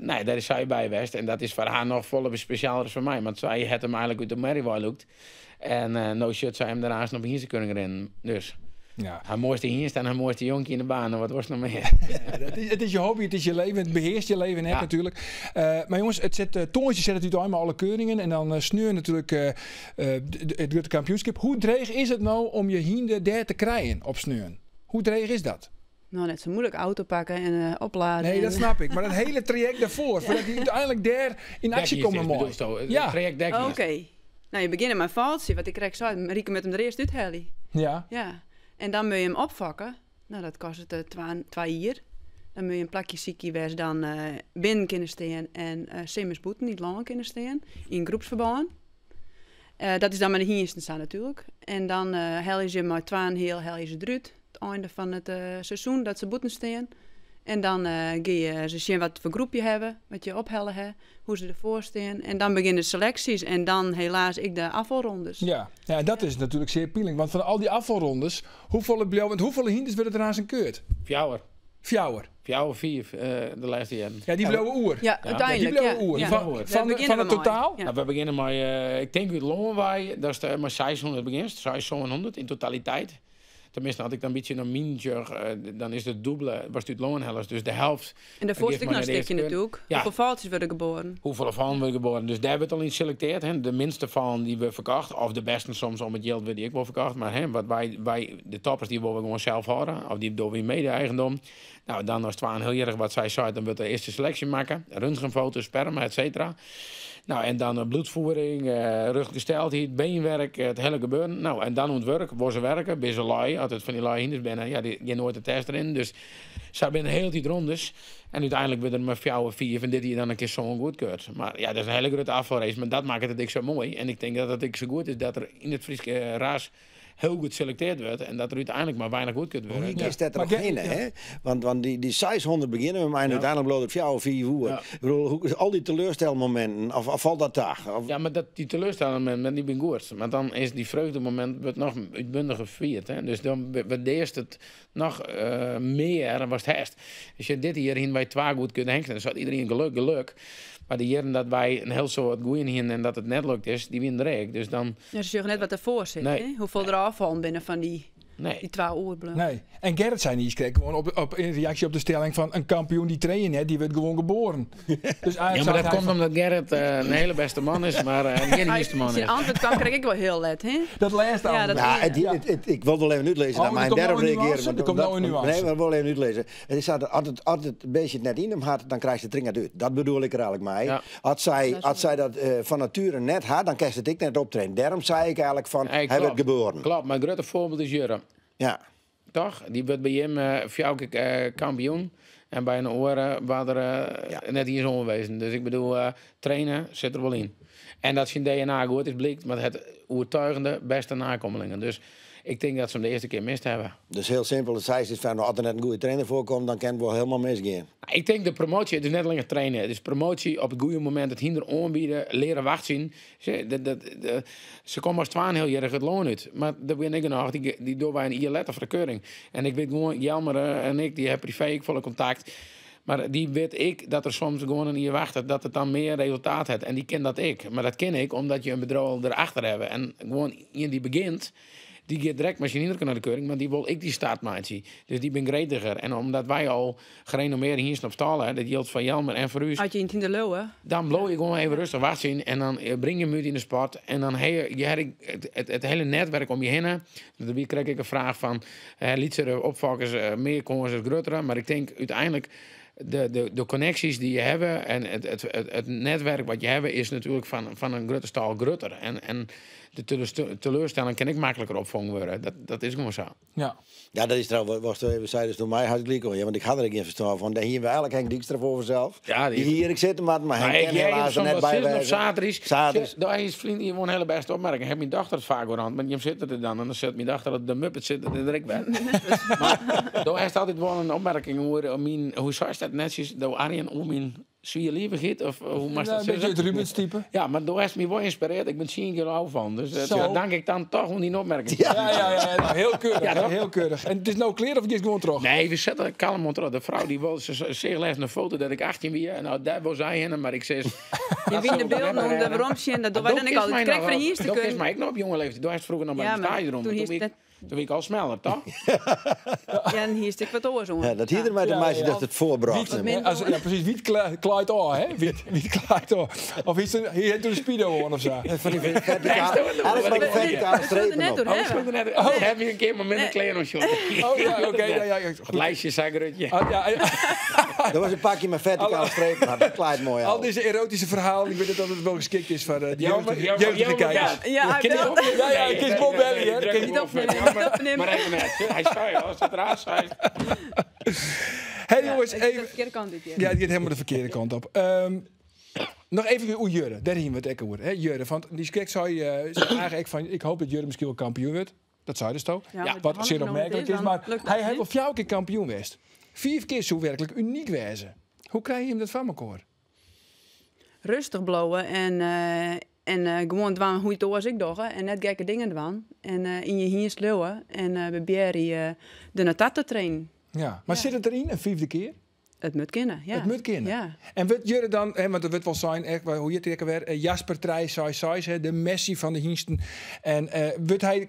nee, dêr is sy by west. En dat is foar har noch folle spesjaler as foar my. Want sy hat him eigentlik út de merrie wei lûkt. En no sjocht sy him dêrnaast op hynstekunning rinnen. Dus har moaiste hynst en har moaiste jonkje yn de baan. Wat wolst noch mear? Ja, it is je hobby, it is je leven, it behearst je leven ek natuerlik. Mar jonges, it sit, tongersdei set it útein mei alle keuringen en dan sneon natuerlik it grutte kampioenskip. Hoe dreech is it no om je hynder dêr te krijen op sneon? Hoe dreech is dat? No, net sa muoilik. Auto pakke en opladen. Nee, dat snap ik. Mar dat hiele trajekt dêrfoar, foardat dy úteinlik dêr yn aksje komme mei. Ja. Trajekt dêr. Oké. No, je begjinne mei fâltsje, wat ik krekt sei. Marieke moat him der earst úthelje. Ja. En dan moat je him opfokke. No, dat kostet 2 jier. Dan moat je in plakje sykje wêr se dan binnen kinne stean en simmers bûten yn it lân kinne stean, yn groepsferbân. Dat is dan mei de hynsten sa natuerlik. En dan helje se mei twaenheal helje se derút. It einde fan it seizoen dat se bûten stean. En dan gean je se sjen wat foar groep je hawwe, wat je ophelle ha, hoe se derfoar stean. En dan begjinne de seleksjes en dan helaas ek de afvalrondes. Ja, ja, en dat is natuerlik sear pynlik, want fan al dy afvalrondes, hoefolle bliuwe, want hoefolle hynders wurde der aanst keurd? Fjouwer. Fjouwer. Fjouwer, fiif de lêste jierren. Ja, dy bliuwe oer. Ja, úteinlik. Die bliuwe oer. Ja. Fan it totaal? Ja. We begjinne mei, ik tink út lân wei, datst mei 600 begjinst, 600, 700 yn totaliteit. Tenminste, as ik dan in bytsje nei myn sjoch, dan is it dûbele watst út lân hellest. Dus de helft. En dêrfoar sit ek noch in stikje natuerlik. Ja. Hoefolle fâltsjes wurde geboren? Hoefolle fâlen wurde geboren. Dus dêr wurdt al yn selekteard. Hè. De minste fâlen dy wurde ferkocht. Of de bêsten soms om it jild wurde dy ek wol ferkocht. Mar hè, wat wy, de toppers dy wolle we gewoan sels hâlde. Of dy dogge wy mede-eigendom. No, dan as twaenhealjierrich wat sy seit, dan wurdt de earste seleksje makke. Röntgenfoto's, sperma, et cetera. No, en dan bloedvoering, ruggesteldheid, beenwerk, it hiele gebeuren. No, en dan oan it wurk, wol se werke, binne se lui, as it fan dy lui hynders binne, ja, dy gean noait de test rinnen. Dus sa binne der hiele tiid rondes. En úteinlik wurde der mar fjouwer, fiif en dit jier dan in kear sân goedkeurd. Mar ja, dat is in hiele grutte ôffalrace, mar dat makket it ek sa moai. En ik tink dat it ek sa goed is dat der yn it Fryske ras hiel goed selekteard wurdt en dat der úteinlik mar weinich goedkeurd wurde. Hoe giest dêr trochhinne, hè? Want dy 600 begjinne we mei en úteinlik bliuwt der fjouwer, fiif oer. Ik bedoel, hoe, al dy teleurstelmominten, of falt dat ta? Of? Ja, mar dat, dy teleurstelmominten, dy binne goed. Want dan is dy freugdemomint wurdt noch útbundiger fierd. Hè? Dus dan waardearrest it noch mear watst hast. Dus ja, dit jier hiene wy twa goedkeurde hengsten. Dan seit iderien geluk, geluk. Mar de jierren dat wy in hiel soad goeien hiene en dat it net lukt is, dy wiene der ek. Dus dan... Ja, se sjogge net wat derfoar sit, Nee. hè? Hoefolle der ôffallen binne fan dy, Nee. dy twa oerbleaun. Nee. En Gerrit sei niiskrekt gewoan op, yn reaksje op de stelling fan in kampioen dy train je net, dy wurdt gewoan geboren. Dus Ja, eigenlijk mar sei dat hy komt fan omdat Gerrit in hiele bêste man is, mar gjin hynsteman Syn is. antwurd kwam krekt ek wol hiel let, hè? Dat lêste Ja, antwurd. dat Ja, ik wil wol even útlizze Oh, dat der mijn komt dêrop no in reagearje, nuance. want Der komt no in omdat- nuance. Nee, maar wol even útlizze. It is sa, as it beestje it net yn him hat, dan krijst it der net út. Dat bedoel ik der eigentlik mei. As sy dat fan natuere net ha, dan kinst it ek net optrainen. Dêrom sei ik eigentlik fan, Hey, hy wurdt klopt. geboren. Klopt, mar it grutte foarbyld is Jurre. Toch? Dy wurdt by jim fjouwer kear kampioen. En by in oare waard er net iens oanwezen. Dus ik bedoel, trainen sit der wol yn. En dat syn DNA goed is, blykt, mar it oertuigende bêste nakommelingen. Dus ik tink dat se him de earste kear mist hawwe. Dus hiel simpel, it seist is fan, as der net in goede trainer foarkomt, dan kin it wol hielendal misgean. Nou, ik tink de promoasje, it is net allinnich trainen, it is promoasje op it goede momint, it hynder oanbiede, leare wachtsjen. Se komme as twaenhealjierrich it lân út, mar der binne ek genôch, dy dogge wy in jier letter foar de keuring. En ik wit gewoan, Jelmer en ik, dy hawwe privee ek folle kontakt. Mar dy wit ek dat er soms gewoan in jier wachtet, dat it dan mear resultaat hat. En dy kin dat ek. Mar dat kin ek omdat je in bedriuw al derachter hawwe. En gewoan ien dy't begjint, dy giet direkt mei syn hynder nei de keuring, mar dy wol ek dy start meitsje. Dus dy bin grediger. En omdat wy al gerenommeerde hynsten op stâl hawwe, dat jildt foar Jelmer en foar ús. As je yn it hynder leauwe. Dan bliuw je gewoan even rêstich wachtsjen en dan bring je him út yn de sport. En dan ha je, je ha it hiele netwerk om je hinne. Derby krij ik in fraach fan lytsere opfokkers, mear kâns as gruttere. Mar ik tink úteinlik. De connecties die je hebben en het netwerk wat je hebt is natuurlijk van een grote staal groter. En de teleurstelling kan ik makkelijker opvangen worden. Dat is gewoon zo. Ja, dat is trouwens, wat we even zeiden, dus door mij had ik gelijk al. Ja, want ik had er geen verstand van. Daar hier we eigenlijk Henk Dijkstra voor zelf. Ja, die Die hier ik zit, maar Maar Henk ik ken jij helaas er soms net wat bij zitten op wezen. zaterdag. Zaterdag. Daar is vriend hier gewoon een hele beste opmerking. Heb mijn dochter het vaak hoor aan, want je zit er dan en dan zit mijn dochter dat de Muppet zit er ik bij. Maar daar heeft altijd wel een opmerking hoe zou dat netjes, door Arjen om mijn zwier lieve giet, of hoe mag Nou, dat een beetje zeggen? het Rubens type. Ja, maar daar heeft me wel geïnspireerd. Ik ben 10 kilo oud van. Dus Zo. dat dank ik dan toch om die opmerking. Ja, nou, heel keurig. Ja, toch? heel keurig. En het is nou kleer of het is gewoon terug? Nee, we zetten kalm onder. De vrouw die wil, ze legt een foto dat ik 18 was. En nou, daar was zij heen, maar ik zeg... Je wint de beelden om de waarom zien, dat doen wij dan ik altijd. Krijg van hier te Dat is kunnen. mij ik nog op jonge leeftijd. Toen is vroeger nog bij Ja, de maar stage erom. toen Toen is toen het ben ik al sneller, toch? Ja, en hier is ik wat oors om. Ja, dat hier er met de meisje dat het voorbracht. Wiet, minder. als, ja, precies. Wiet klaait al, hè? Wiet klaait al. Of is er, hier heeft een speedo aan of zo. Van die verticale, alles met We- verticale we zullen strepen net op. door Oh, hebben. we net, oh. Heb je een keer maar minder kleren of zo? Oh ja, oké. ja, ja, ja, Het goed. lijstje, zakkertje. Ah, ja, ja. Dat was een pakje met verticale strepen, maar dat klaait mooi Al al. deze erotische verhalen, ik weet dat het wel geschikt is voor de Jammer, jeugdige, jammer, jeugdige jammer, kijkers. ja. Ja, hij Ken je belt. opnemen? Ja, ja, Nee, ik kies nee, Bob nee, Belly, nee, hè. druk Ken hem niet op. opnemen, Ja, niet maar- opnemen. Maar even net. Hij zei al, als het raar zei. Hé jongens, Ik zit even... de verkeerde kant dit keer. Ja, die gaat helemaal de verkeerde kant op. Nog even hoe Jurre, daar zien we het echo over. Hè, Jurre, want die skek zei eigenlijk van, ik hoop dat Jurre misschien wel kampioen wordt. Dat zei dus toch? Ja, maar Wat Johannes zeer nog opmerkelijk niet is, is, maar dan lukt dat hij heeft niet. wel 4 keer kampioen geweest. 4 keer zo werkelijk uniek wezen. Hoe krijg je hem dat van elkaar? Rustig blowen en gewoon dwan hoe het oors ik doe en net gekke dingen dwan. En in je hier sleeuwen en bij Bjerry de natat te trainen. Ja, maar Ja. zit het erin een 5e keer? Het moet kunnen, ja. Het moet kunnen. Ja. En wat Jurre dan, hè, want dat wordt wel zijn, echt, hoe je het ook weer, Jasper Trij, Sai Sai, hè, de Messi van de Hiensten. En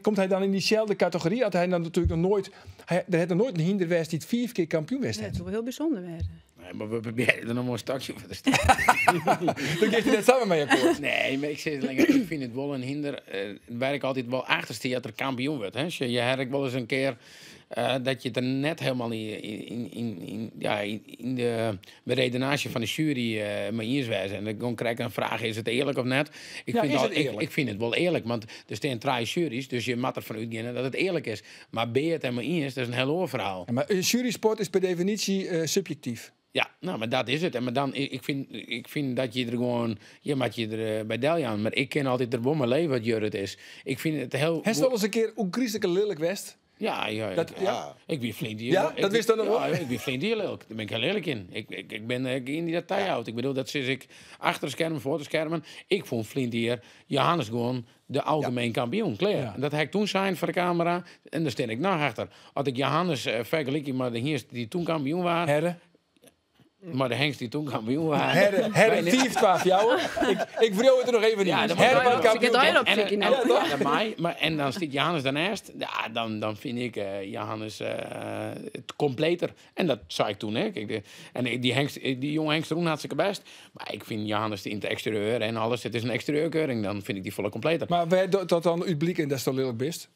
komt hij dan in diezelfde categorie? Had hij dan natuurlijk nog nooit, hij, er had nog nooit een hinder geweest die het 4 keer kampioen was. Ja, het zou wel heel bijzonder werden. Nee, maar we proberen er nog maar een stakje voor te staan. Dan geeft hij net samen mee akkoord. Nee, maar ik zeg alleen, ik vind het wel een hinder. Waar ik altijd wel achter sta dat er kampioen wordt. Hè. Je herkt wel eens een keer dat je er net helemaal niet in de redenage van de jury mee eens was. En dan krijg ik een vraag, is het eerlijk of net? Ik Ja, vind is al, het eerlijk? Ik vind het wel eerlijk, want er staan 3 juries, dus je moet ervan uitgaan dat het eerlijk is. Maar ben je het helemaal eens, dat is een heel ander verhaal. Ja, maar een jurysport is per definitie subjectief. Ja, nou, maar dat is het. En maar dan, ik vind dat je er gewoon... Je maakt je er bij Deljan. Maar ik ken altijd de bommen leven wat Jurrit is. Ik vind het heel... Hij is wel eens een keer hoe griezelijke lelijk West. Ja, ja, Dat, ja. Ik ben flink die. Ja, ik dat wist dan nog wel. Ja, ik ben flink die lelijk. Daar ben ik heel eerlijk in. Ik ben in die dat tij houdt. Ik bedoel, dat zit ik achter de schermen, voor de schermen. Ik vond flink die Johannes gewoon de algemeen kampioen. Klaar. Ja. En dat heb ik toen zijn voor de camera. En daar sta ik nog achter. Had ik Johannes vergelijk met de heers die toen kampioen waren. Herre. Maar de Hengst die toen kampioen waren. Herre, Wij- 4 12 jou. Ik wreeuw het er nog even Ja, niet. dan Herre moet wordt ik kampioen. Ik heb het al op En, zitten, en, nou. ja, dat mij. Maar, en dan zit Johannes daarnaast. Ja, dan vind ik Johannes het completer. En dat zei ik toen. Hè. Kijk, die, Hengst, die jonge Hengst Roen hartstikke best. Maar ik vind Johannes in het exterieur en alles. Het is een exterieurkeuring. Dan vind ik die volle completer. Maar wij dat dan uitblikken en dat is toch lelijk best?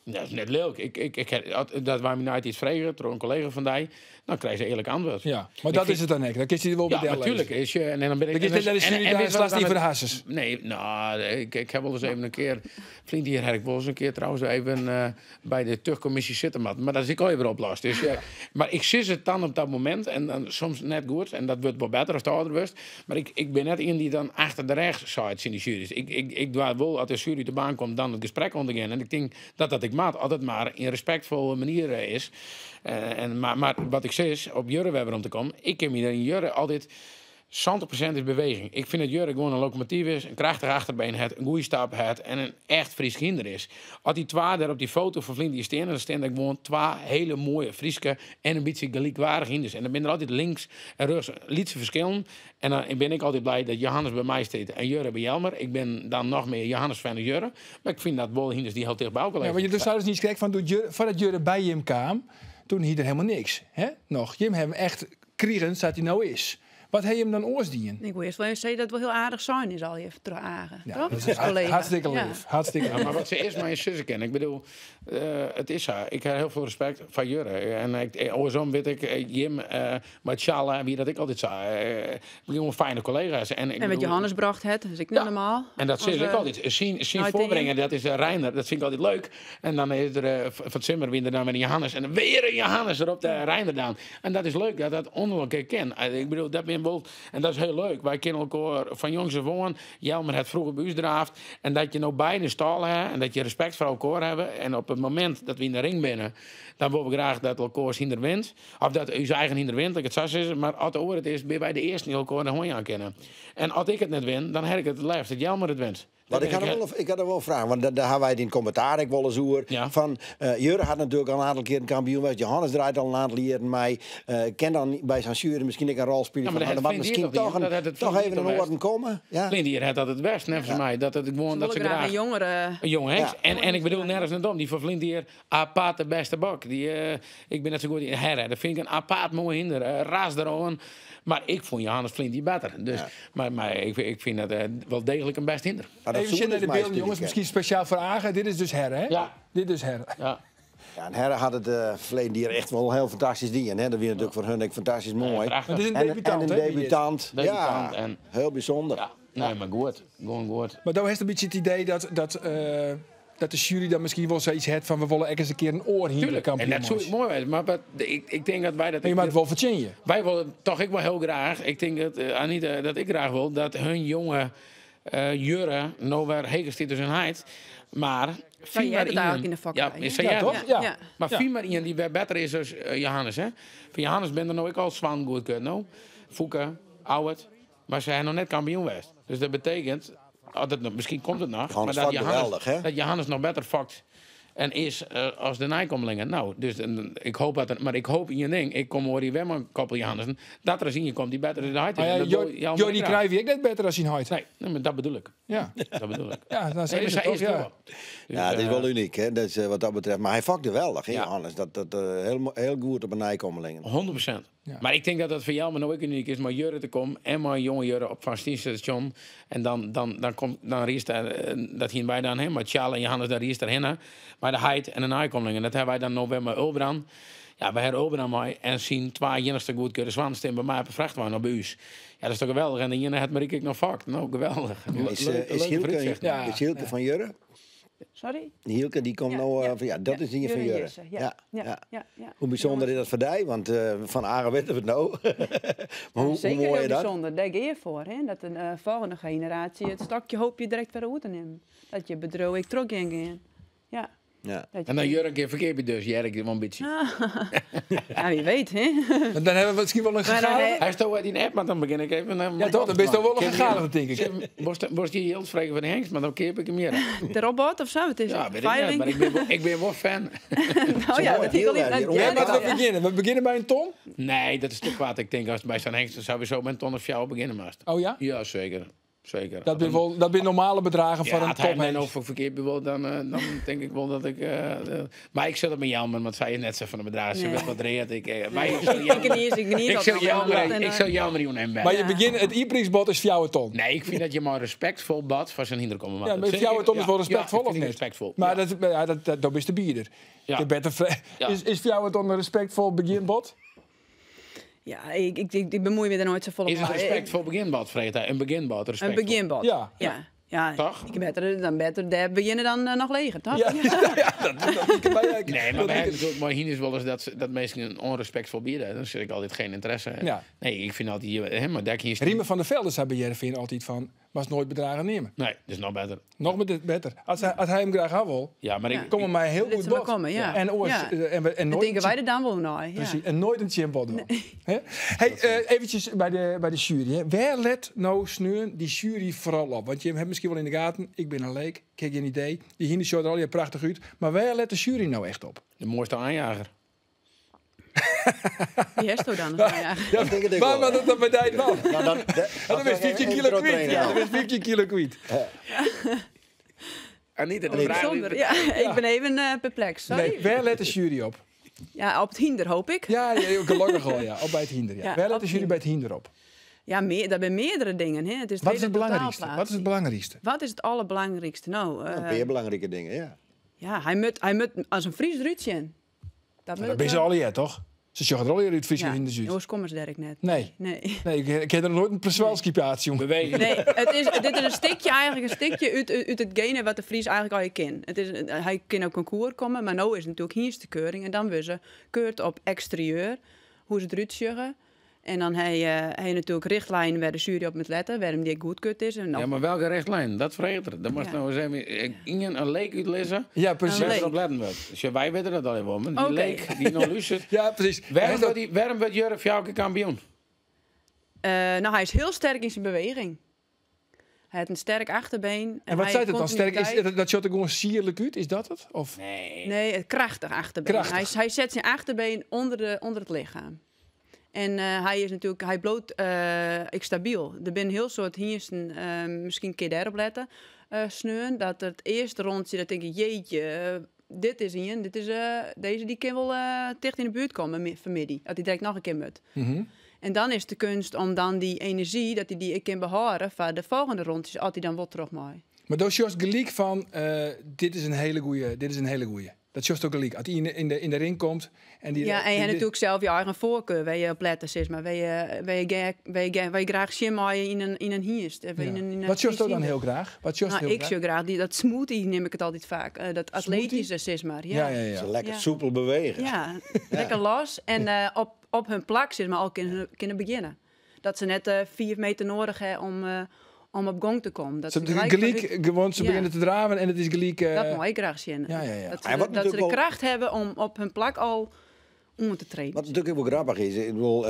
Dat is net leuk. Dat waar me nou iets vregen door een collega van die, dan krijg je eerlijk antwoord. Ja, maar Ik dat vind- is het dan ook. Dan kies je wel Ja, bij natuurlijk. Is je, en dan ben ik. Dan kies je naar de jury, daar weet je slaat wat die dan voor de het- hasses. Nee, nou, ik heb wel eens even een keer. Vriend hier heb ik wel eens een keer trouwens even bij de tuchtcommissie zitten, maar dat is ik al even oplost. Dus, maar ik zit het dan op dat moment en dan soms net goed en dat wordt wel beter als de ouder wordt. Maar ik ben net iemand die dan achter de rechts zit in de jury's. Ik doe wel als de jury de baan komt dan het gesprek ondergaan. En ik denk dat dat ik maat altijd maar in respectvolle manier is. Maar wat ik zeg is, op Jurre Webber om te komen, ik heb hier in Jurre altijd 70% is beweging. Ik vind dat Jurre gewoon een locomotief is, een krachtig achterbeen het, een goede stap het en een echt Fries kinder is. Als die twee daar op die foto van Vlind die staan, dan staan er gewoon twee hele mooie Frieske en een beetje gelijkwaardige hinders. En dan ben er altijd links en rechts lietse verschillen. En dan ben ik altijd blij dat Johannes bij mij staat en Jurre bij Jelmer. Ik ben dan nog meer Johannes fan dan Jurre. Maar ik vind dat wel hinders die heel dicht bij elkaar Ja, liggen. want je dus zou dus niet schrik van, toen Jurre, voordat Jurre bij Jim kwam, toen hier er helemaal niks. Hè? Nog. Jim hem echt kriegen, zat hij nou is. Wat ha jim dan oars dien? Ik wil eerst wel even zeggen dat het wel heel aardig zijn is al even terug Age. Ja, toch? dat is Collega. hartstikke Ja. lief. Hartstikke Ja, lief. maar wat ze eerst maar eens zussen kennen. Ik bedoel, het is zo. Ik heb heel veel respect van Jurre. En ik, andersom weet ik, Jim, maar Tjalla, wie dat ik altijd zei. We zijn fijne collega's. En, ik En wat bedoel, Johannes bracht het, dat is ik niet Ja. normaal. En dat zeg ik Onze- altijd. Zien Nou, voorbrengen, dat is Reiner. Dat vind ik altijd leuk. En dan is er Van Zimmer wint er dan met een Johannes. En dan weer een Johannes erop de Reiner dan. En dat is leuk dat dat onder elkaar ken. Ik bedoel, dat ben wel, en dat is heel leuk. Wij kennen elkaar van jongs af aan. Jelmer het vroeger buisdraafd. En dat je nou beide stal hebt en dat je respect voor elkaar hebben. En op het moment dat we in de ring binnen, dan willen we graag dat elkaar hinder wint. Of dat uw eigen hinder wint, dat ik het zo zeg. Maar als het oor het is, ben wij de eerste die elkaar de hooi aan kennen. En als ik het net win, dan heb ik het het liefst dat Jelmer het wint. Want Dat ik ben had, er wel, ik had er wel een vraag, want daar hebben wij het in het commentaar ik wel eens oer. Ja. Van, Jurre had natuurlijk al een aantal keer een kampioen geweest. Johannes draait al een aantal jaren mee. Ken dan bij zijn jury misschien ook een rol spelen. Ja, maar van, dat nou, er vindt moet misschien hij toch toch, niet? een, Dat had het toch vindt even hij een toch orde komen. Ja. Lindier had dat het best, net voor mij. Dat het gewoon, Ze dat ze willen graag graag een jongere... Een jonge hengst. Ja. En ik bedoel nergens net om. Die van Vlindier, apart de beste bok. Die, ik ben net zo goed in Herre. Dat vind ik een apart mooi hinder. Raas erom. Maar ik vond Johannes Vlindier beter. Dus, Maar ik vind dat wel degelijk een best hinder. Maar dat Even zoeken naar de dus beelden, jongens. mij Misschien speciaal voor Age. Dit is dus Herre, hè? Ja. Dit is Herre. Ja. Ja, en Herre had het verleden jaar echt wel heel fantastisch dien. Hè? Dat was natuurlijk voor hun ook fantastisch mooi. prachtig. Het is een En, debutant, en een hè, die dit. debutant. Debutant ja, en- heel bijzonder. Ja. Nee, maar goed. Gewoon goed. Maar dan heeft een beetje het idee dat de jury dan misschien wel zoiets heeft van we willen echt eens een keer een oor hier Tuurlijk. kampioen. En dat zou ik mooi wezen. Maar wat, ik denk dat wij dat... Nee, maar het wel verdien je. Wij willen toch ik wel heel graag. Ik denk dat Anita, dat ik graag wil dat hun jonge Jurre nou weer Hegers dus een heid. Maar jij maar hebt het eigenlijk in de fokkerij, Ja, hè? zei Ja, jij toch? dat? Ja. Ja. Maar Ja. viel maar iemand die weer beter is dan Johannes, hè? Van Johannes ben er nou ik al zwan goed kunnen, nou. Fouke, Ouwert. Maar ze zijn nog net kampioen geweest. Dus dat betekent, oh, dat, nog- misschien komt het nog, Johannes maar dat fokt Johannes, geweldig, hè? dat Johannes nog beter fokt en is als de naaikommelingen. Nou, dus en, ik hoop dat er, maar ik hoop in je ding, ik kom hoor die Wemmer koppel Johannessen, dat er eens in je komt die beter is dan hij is. Maar En ja, dat wil Jan Jordi graag. Cruijff ik net beter als hij huid. Nee, nee, maar dat bedoel ik. Ja. Dat bedoel ik. Ja, dat is Nee, maar het zij toch? is Ja. toch wel. Dus, Ja, het is wel uniek, hè? Dat is, wat dat betreft. Maar hij fokt geweldig, hè, Ja. Johannes. Dat heel, heel goed op een naaikommelingen. 100%. Ja. Maar ik denk dat dat voor jou maar nooit uniek is. Maar Jurre te komen en maar jonge Jurre op Van Station. En dan riest daar, dat hier bij dan heen. Maar Tjaal en Johannes, daar riest daar heen. Maar de heid en de naaikommelingen. En dat hebben wij dan nog weer met Ulbrand. Ja, wij hebben Ulbrand mooi. En zien twee jennigste goedkeurde zwanstem bij mij op een vrachtwagen op buis. Ja, dat is toch geweldig. En de ene had Marieke ik nog fucked. Nou, geweldig. Is, is Leuk Hielke, vooruitzicht. Ja. is Hielke van Jurre? Sorry? Hielke, die komt Ja, nou... ja. van, ja, dat Ja, is die van Jurre Jurre. Jesse, Ja. Ja. Ja. Ja. Hoe bijzonder is dat voor die? Want van Aren weten we het nou. Maar hoe Zeker mooi heel is dat? bijzonder. Daar ga je voor. Hè? Dat een volgende generatie het stokje hoop je direct weer uit te nemen. Dat je bedrijf ik terug in gaan. Ja. Ja. Dat je- En dan Jurre een keer verkeerd bij dus. Jerk wel een beetje. Ja, wie weet, hè? En dan hebben we misschien wel een Maar dan gegadigde. Hij is toch uit die app, maar dan begin ik even. Ja, toch? Dan ben je toch wel een gegadigde, denk ik. Worst je heel spreken van de hengst, maar dan keer ik hem hier. De robot of zo? Het is Ja, een weet ik niet, veiling. maar ik ben wel fan. nou ja, mooi dat ik al deal, niet hè, die Ja, ja, maar dat- we beginnen. We beginnen bij een ton. Nee, dat is te kwaad. Ik denk als het bij zo'n hengst dan zou we zo met een ton of jou beginnen, maar. Oh ja? Ja, zeker. Zeker. Dat zijn wel, dat zijn normale bedragen voor Ja, een als hij mij top. nou voor verkeerd bewoont, dan denk ik wel dat ik... maar ik zet het met Jelmer, want zij is net zo van de bedragen. Ze Nee. wil wat reed. Ik, maar ik zal Ik Jelmer- geniet, ik geniet ik dat zal nog Jelmer- wel. En, ik zal Jelmer jongen en Maar je Ja. begint, het e-prijsbod is voor jou een ton. Nee, ik vind dat je maar respectvol bad van zijn hinder komen. Ja, maar voor jou een ton is wel respectvol ja, ik of vind niet? ik respectvol. Maar ja. dat, ja, dat is de bieder. Ja. De beter Ja. Is voor jou het ton een respectvol beginbod? Ja, ik bemoei me daar nooit zo vol op. Is het Maar, respectvol beginbad, Vreta? Een beginbad, Een respectvol. beginbad. Ja. Ja. Ja. Toch? Ik beter, dan beter daar beginnen dan nog leger, toch? Ja, ja, dat dat Nee, maar wij hebben natuurlijk maar hier is wel eens dat, dat mensen een onrespectvol bieden. Dan zit ik altijd geen interesse. Ja. Nee, ik vind altijd hier, hè, maar daar hier Riemen van der Velde zei bij Jervin altijd van, was nooit bedragen nemen. Nee, dat is nog beter. Nog met beter. Als hij hem graag had wil, Ja, maar Ja. ik, kom er mij heel Laat goed ze maar bod. komen, ja. En, oors, Ja. en, en Dan nooit denken wij er dan wel naar. Ja. Precies, en nooit een chimbot doen. Hè? Hey, eventjes bij de jury. Hè. Waar let nou sneun die jury vooral op? Want je hebt misschien wel in de gaten, ik ben een leek, ik heb geen idee. Die hinder er al je prachtig uit. Maar waar let de jury nou echt op? de mooiste aanjager. Wie heeft er dan? Ja. Ja, denk het ik waarom wel. had dat dan bij die man? Nou, dan, Dat is 15 kilo kwijt. Ja, dat is 15 kilo kwijt. Anita, de Nee, vraag Bijzonder. Ja, ik ben even perplex. Sorry. Nee, waar let de jury op? Ja, op het hinder hoop ik. Ja, ja, gelukkig al, ja. Op bij het hinder. Ja. Ja, Waar let op de jury het bij het hinder op? Ja, mear, dat binne meardere dingen. Hè. It is it Wat is hiele it belangrykste? Wat is it totaalplaatsje. belangrykste? Wat is it alderbelangrykste? No, Een pear belangrike dingen, ja. Ja, hy moat as in Fries derút sjen. Dat Dat binne se allegear, toch? Se sjogge der allegear út, Fryske hynders út. Oars komme se dêr ek net. Nee. Nee. Nee, ik ha der noait in Przewalski-paard sjoen. Beweging. Nee, dit is in stikje, eigentlik in stikje út itgene wat de Fries eigentlik al kin. Hy kin op konkoers komme, mar no is it natuerlik hynstekeuring en dan wurde se keurd op eksterieur, hoe't se derút sjogge. En dan ha je natuerlik richtlijnen wêr't de sjuery op moat lette, wêrom dy goedkeurd is. En Ja, mar welke richtlijn? Dat freget er. Dan moatst no ris even ien in leek útlizze. Ja, presys. Wêr't Leek. der op letten wurdt. Dus ja, wy witte dat al wol, mar dy leek dy't no lústeret. Ja, presys. Wêrom wurdt Jurre fjouwer kear kampioen? No, hy is hiel sterk yn syn beweging. Hy hat in sterk achterbeen. En wat hy sei dat dan? Sterk is, kontinuïteit. dat sjocht der gewoan sierlik út, is dat it? Of? Nee. Nee, it krachtich achterbeen. Krachtich. Hy set syn achterbeen ûnder it lichem. En hy is natuerlik, hy bliuwt ek stabyl. Der binne in hiel soad hynsten, miskien kin je dêrop lette, sneon, dat it earste rûntsje, dat tink ik, jeetje, dit is ien, dizze dy kin wol ticht yn 'e buert komme fanmiddei, as hy direkt noch in kear moat. En dan is de keunst om dan dy enerzjy, dat hy dy ek kin behâlde foar de folgjende rûntsjes, as hy dan wol troch mei. Mar do sjochst gelyk fan, dit is in hiele goeie, dit is in hiele goeie. Dat sjochst ek gelyk. As hy yn de ring komt en dy, Ja, en je die- hebt natuerlik sels je eigen foarkar wêr't je op lette, sis mar. Wêr't je graach sjen meie yn in hynst. Of yn in Wat sjochst do dan hynder. hiel graach? Wat sjochst No, hiel ik graach? sjoch graach dat smoothie neam ik it altyd faak. Dat Smoothie? atletyske, sis mar. Ja, Ja. Ze lekker soepel bewege. Ja, lekker los en op hun plak, sis mar, al kinne begjinne. Dat se net 4 meter nedich ha om op gong te kommen. Dat Ze ze gelyk gelyk, gewoan, se Ja. begjinne te draven en it is gelyk... Dat mei ik graach sjen. Ja. Dat ze, En wat dat ze de natuerlik wol- kracht hawwe om op hun plak al om te treden. Wat natuerlik ek wol grappich is, ik bedoel,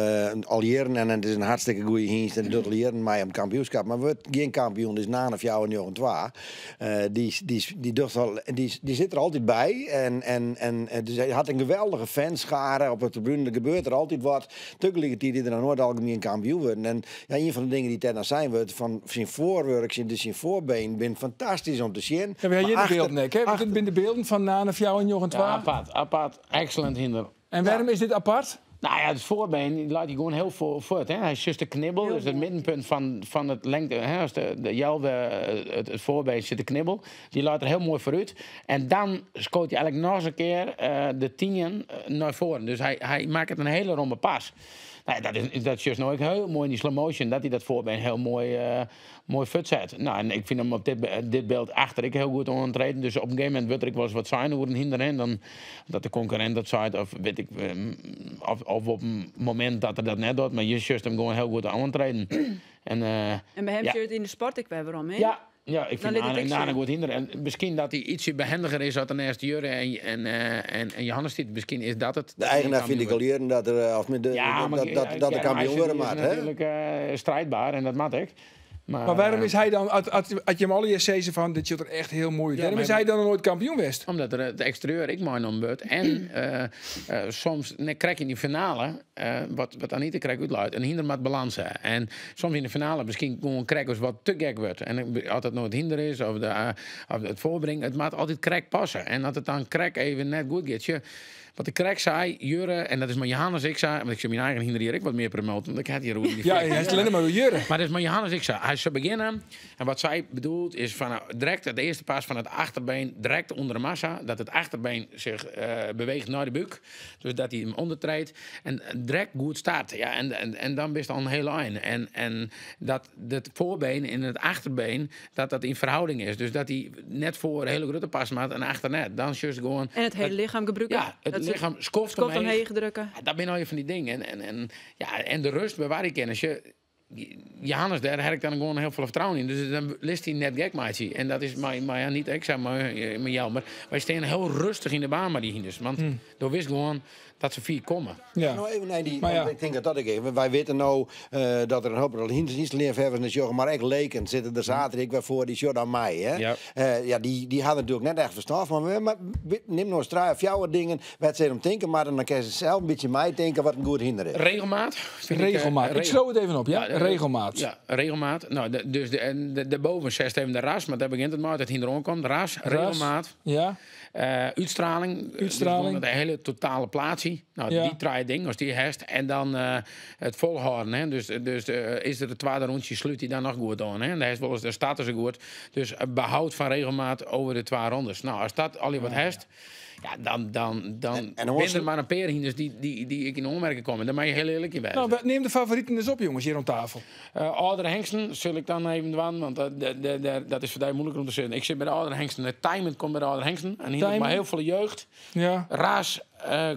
al jierren, en it is in hartstikke goede hynst en docht al jierren mei om kampioenskip, mar wurdt gjin kampioen, dus Nane 4 9 2. Die sit der altyd by en dus hy hat in geweldige fanschare op de tribune, der gebeurt der altyd wat. Tagelikertiid is er noch noait algemien kampioen wurden. En ja, ien fan de dingen dy't dêr dan sein wurdt, fan syn foarwurk, dus syn foarbeen, binne fantastysk om te sjen. Ja, we ha hjir Maar de bylden, ek, hè? Dit binne de bylden fan Nane 4 9 Ja, 2. apart. Excellent hynder. En wêrom is dit apart? No ja, it foarbeen dy lit hy gewoan hiel foar fuort. Hè. Hy is just de knibbel, dus it middenpunt fan it lingte. Hè, as de jelwe, it foarbeen sit de knibbel, dy lit er hiel moai foarút. En dan skoot hy eigentlik noch ris in kear de teannen nei foaren. Dus hy makket in hiele romme pas. No, ja, dat is just no ek hiel moai yn dy slow motion, dat hy dat foarbeen hiel moai fuortset. No, en ik fyn him op dit byld achter ek hiel goed oantreden. Dus op in gegeven momint wurdt der ek wolris wat sein oer in hynder en dan dat de konkurrint dat seit, of wit ik, of op in momint dat er dat net docht, mar je sjochst him gewoan hiel goed oantreden. En En by him ja. sit yn de sport ek wer werom, hè? Ja, ik Dan fyn lit it Nane ek Nane sjen. goed hynder. En miskien dat hy ytsje behindiger is as de neist Jurre en Johannes sit. Miskien is dat it. De eigenaar fynt ek al jierren dat er, of de, Ja, mar dat de kampioen wurde is moat, hè? natuerlik striidber en dat moat ek. Mar, Mar wêrom is hy dan, as je him allegear sizze fan, dit sjocht der echt hiel moai út. Ja, Wêrom mar- is hy dan noch noait kampioen west? Omdat er it eksterieur ek meinommen wurdt. En soms net krekt yn dy finale, wat Anita krekt útleit, in hynder moat balâns ha. En soms yn de finale miskien gewoan krekt ris wat te gek wurdt. En as it no it hynder is of it foarbringen, it moat altyd krekt passe. En as it dan krekt even net goed giet. Sjoch, wat ik krekt sei, Jurre, en dat is mei Johannes ek sa, want ik sil myn eigen hynder hjir ek wat mear promoaten, want ik ha hjir oer dy Ja, hy is allinnich mar oer Jurre. Mar dat is mei Johannes ek sa. Hy sil begjinne. En wat sy bedoelt is fan, direkt it earste pas fan it achterbeen direkt ûnder de massa. Dat it achterbeen sich beweecht nei de búk. Dus dat hy him ûndertreedt. En direkt goed start. Ja, en dan bist al in hiel ein. En dat it foarbeen en it achterbeen dat dat yn ferhâlding is. Dus dat hy net foar in hiele grutte pas moat en achter net. Dan sjochst gewoan. En it hiele lichem gebrûke. Ja, it Dat ze lichem skoft skoft omheech. omheech drukke. Ja, dat binne al fan dy dingen. En, ja, en de rêst bewarje kinne. As je, Johannes, dêr ha ik dan gewoan hiel folle fertrouwen yn. Dus dan litst hy net gek meitsje. En dat is mei ja, net ik sei mar jammer. Wy steane hiel rêstich yn de baan mei dy hynders. Want do witst gewoan dat se fier komme. Ja. No even nei dy, Mar ja. want ik tink dat dat ek even. Wy witte no dat der in hoop hynsteleafhawwers net sjogge, mar ek leken sitte der saterdei ek wer foar, dy sjogge dan mei. Hè? Ja. Ja, dy ha natuerlik net echt ferstân fan. Mar nim no ris trije, fjouwer dingen wêr't se om tinke, mar dan kinne se sels in bytsje meitinke wat in goed hynder is. Regelmaat. Fyn ik, Regelmaat. Ik skriuw it even op, ja? Ja, Regelmaat. Ja, regelmaat. Nou, dus en daarboven zet even de ras, maar daar begint het maar dat hij erom komt. Ras, regelmaat. Ja. Uitstraling. Uitstraling. Dus de hele totale plaatsie. Nou, die drie dingen, als die herst. En dan het volhouden. Hè. Dus is er het tweede rondje, sluit hij dan nog goed aan. Hè. En daar is wel eens de status goed. Dus behoud van regelmaat over de twee rondes. Nou, als dat al wat herst, ja, dan En ben er maar een paar hinders die ik in aanmerking kom. En daar mag je heel eerlijk in wijzen. Nou, neem de favorieten eens op, jongens, hier aan tafel. Oudere hengsten zul ik dan even doen, want dat is voor mij moeilijker om te zeggen. Ik zit bij de oudere hengsten. Het timing komt bij de oudere hengsten. En hier maar heel veel jeugd. Ja. Raas,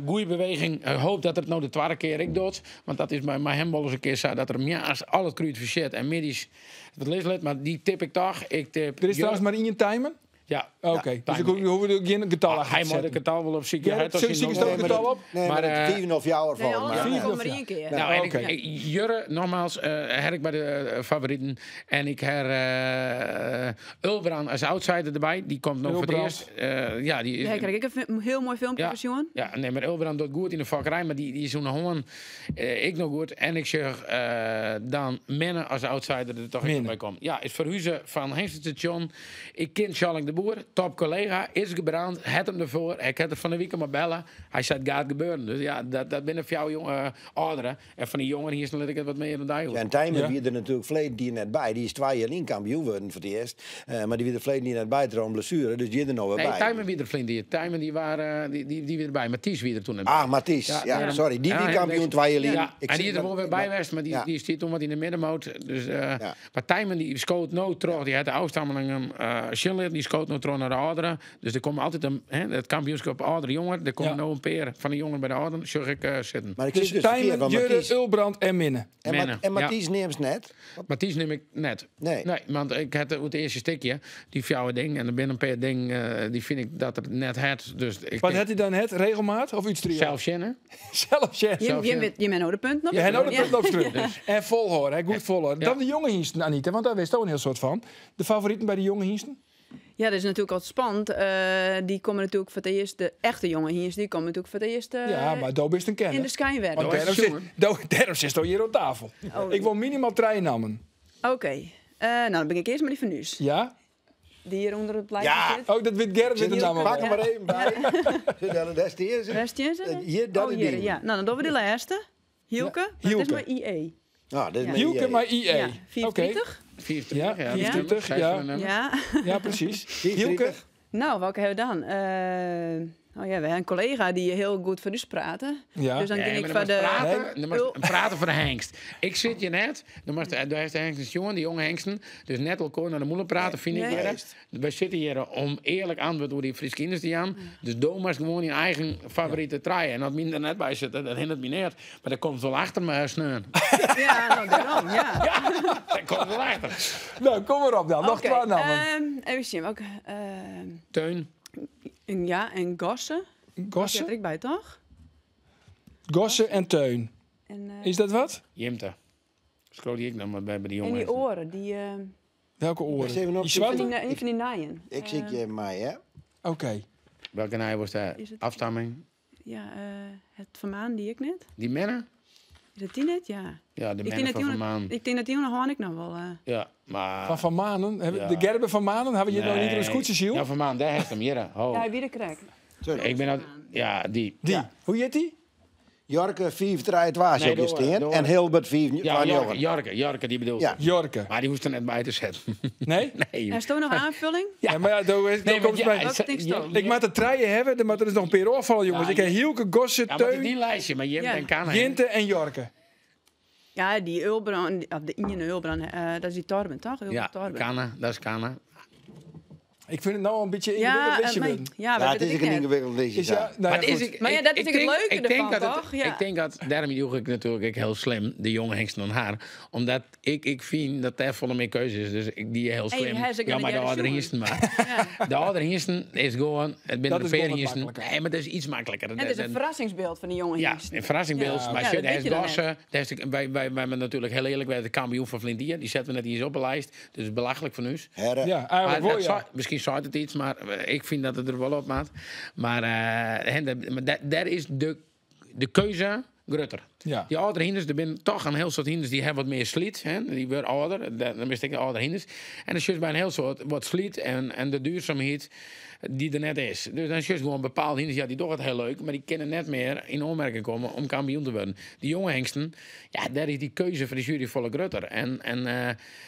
goeie beweging. Hoop dat het nou de tweede keer ik doet. Want dat is bij hem wel eens een keer zo dat er ja, al het kruid verzet en middies het lislet. Maar die tip ik toch. Ik tip Er is trouwens maar één timer. Ja. Oké, ja, dus ik hoef er geen getal achter Hij te moet het zetten. getal wel op ziek. Ja, Ja, zie ik het getal op? Nee, maar, Maar, het vierde of jouw Nee, ervan. alles Maar, komt maar één keer. Nou, en Oké. Jurre, nogmaals, her ik bij de favorieten. En ik her Ulbrand als outsider erbij. Die komt nog voor het Ulbrand. eerst. Ja, die, Daar krijg ik een heel mooi filmpje Ja. van Sjoen. Ja, nee, maar Ulbrand doet goed in de fokkerij, maar die is zo'n hoorn. Ik nog goed. En ik zeg dan Menne als outsider er toch Menne. even bij komt. Ja, is verhuizen van Hengststation. Ik ken Charles de Boer, top collega, is gebrand, het hem ervoor. Ik heb het van de week maar bellen. Hij zei, het gaat gebeuren. Dus ja, dat binnen voor jou jonge ouderen. En van die jongeren hier is ik het wat meer dan daar. Ja, en Tijmen Ja. wie er natuurlijk verleden die net bij. Die is 2 jaar in kampioen worden voor het eerst. Maar die wie er verleden die net bij trouwens blessure. Dus die er nou weer Nee, bij. Tijmen wie er flink die. Tijmen die waren die weer erbij. Mathies wie er toen net bij. Ah, Mathies. Ja, ja. sorry. Die Ja, wie ja, kampioen deze- 2 jaar in. Ja, Ik en die zit is er wel weer bij geweest, maar die, Ja. die zit toen wat in de middenmoot. Dus, Ja. Maar Tijmen die scoot nooit terug. Die had de afstammeling Schiller, die scoot nooit terug naar de ouderen. Dus er komt altijd een, hè, het kampioenschap oudere jongeren. Er komt Ja. nou een peer van de jongeren bij de ouderen. Zag ik zitten. Maar ik Dus zit dus verkeerd, Tijmen, want Jurre, Mathies... Ulbrand en Minne. En, Ma Menne, en ja. Mathies neemt net. Mathies neem ik net. Nee. Nee, want ik had het eerste stukje, die fjouwe ding. En er binnen een paar ding, die vind ik dat er net het. Dus ik Wat denk had hij dan het? Regelmaat of iets trio? zelf zinnen. Zelf zin. Zelf, ja. Je bent nou de punt nog. Je hebt ook de Ja. punt opschrijven. En volhoren, hè, goed volhoren. Ja. Dan de jonge hengsten, Anita, want daar wist ook een heel soort van. De favorieten bij de jonge hengsten? Ja, dat is natuurlijk altijd spannend. Die komen natuurlijk voor het eerst, de echte jonge hengsten, die komen natuurlijk voor het eerst Ja, maar Doop is een kenner. in de schijnwerper. Want Doop is daarom een zit, daarom zit hij hier op tafel. Oh. Ik wil minimaal drie namen. Oké. Nou, dan ben ik eerst met die van Nuus. Ja? Die hier onder het lijstje Ja. zit. Oh, dat weet Gerrit met de naam Pak al. hem maar even bij. Zit daar, dat is de eerste. Rest je ze? Hier, dat oh, is hier, die. ja. Nou, dan doen we de laatste. Hielke. Maar Hielke. Het is maar IE. Nou, dat is mijn Hielke idee. maar IE. Ja, Oké. 24. 24, Ja, ja. 24, Vijf ja. van de nummer. Ja. Ja, precies. 24. Hielke. Nou, welke hebben we dan? Oh ja, we hebben een collega die heel goed voor ons praten. Ja. Dus dan Nee, ging maar ik dan van moest de... praten, dan moest praten voor de hengst. Ik zit je net, dan moest, daar heeft de hengst jongen, die jonge hengsten, dus net elkaar naar de moeder praten, vind ik Nee. weer. Wij zitten hier om eerlijk antwoord door die Friese kinderen te aan. Dus doe maar gewoon je eigen favoriete trui. En dat minder net bij zit, dat hindert me niet. Maar dat komt wel achter me, sneun. Ja, nou, daarom, ja. Ja, dat komt wel achter. Nou, kom maar op dan. Nog Oké, twee namen. even zien, welke... Teun. en ja, en Gosse. Zit Gosse, er ik bij, toch? Gosse en Teun. En, Is dat wat? Jimte. Scroll die ik dan maar bij die jonge en die hengsten. oren, die... Welke oren? Ik even op Die zoek. zwarte? een van die naaien. Ik zit je mij, hè? Oké. Welke naai was de Is het- afstamming? Ja, het Vermaan die ik net. Die Menne? Is dat die net? Ja. Ja, de Ik Menne denk, dat van die Vermaan. ik denk dat die nog ik nog wel. Ja, maar... Van Van Manen. Hebben- Ja. De Gerben van Manen. Hebben we hier nog niet een scootje, Ja, Van Maan, daar heeft hem. Hier, ho. Ja, wie de krek. Sorry. Ik ben al, ja, die. Die. Ja. Hoe heet die? Jorke 5 3 2 Nee, op je door, steen. door. En Hilbert 5 Ja, van Jorke, Jochen. Jorke, die bedoelt. Ja. Jorke. Maar die hoeft er net bij te zetten. Nee? Nee. Er is toch nog aanvulling? Ja, maar ja, daar Nee, komt maar het ja, bij. Welke denk je Ik moet de treien hebben, maar er is nog een paar afvallen, jongens. Ja, Ik heb Hielke, Gosse, Ja, maar het is Teun, die lijstje, maar Jim Ja. en Kana. Jinte en Jorke. Ja, die Ulbrand, of de Ine Ulbrand, dat is die Torben, toch? Ulbrand Ja, Torben. Kana, dat is Kana. Ik vind het nou al een beetje ingewikkeld lijstje maar- worden. ja, Ja, maar het dat is ik ook een net. ingewikkeld lijstje. Is ja, ja. nou ja, Maar het is goed. ik- Maar ja, dat is ik ook het denk- leuke ik denk ervan, dat het- toch? Ja. Ik denk dat, daarom joeg ik natuurlijk ik heel slim, de jonge hengsten dan haar. Omdat ik vind dat daar volle meer keuze is. Dus ik die heel Hey, slim. hij is ook Ja, nog maar de een oudere jaren hengsten maar. De oudere hengsten is gewoon, het Dat binnen de is gewoon wat peerhengsten. makkelijker. Nee, maar dat is iets makkelijker. En het is een verrassingsbeeld van die jonge Ja, hengst. een verrassingbeeld. Ja. Maar Ja, shit, dat hij weet is je dan Gossen. Daar is de- wij hebben natuurlijk heel eerlijk, wij de kampioen van Vlindier. Die zetten we net eens op de lijst. Dus belachelijk van ons. Herre. Ja, Maar eigenlijk wel, dat ja. zou- misschien zou het iets, maar ik vind dat het er wel op maat. Maar, maar daar is de keuze grutter. Ja. Dy âldere hynders, der binne toch in hiel soad hynders dy hawwe wat mear slyt. Hè? Dy wurde âlder, dan bist ek âldere hynders. En dan sjochst by in hiel soad wat slyt en de duurzaamheid dy't der net is. Dus dan sjochst gewoan bepaalde hynders, ja, dy dogge it hiel leuk, mar dy kinne net mear yn oanmerking komme om kampioen te wurden. Dy jonge hengsten, ja, dêr is dy keuze foar de sjuery folle grutter. En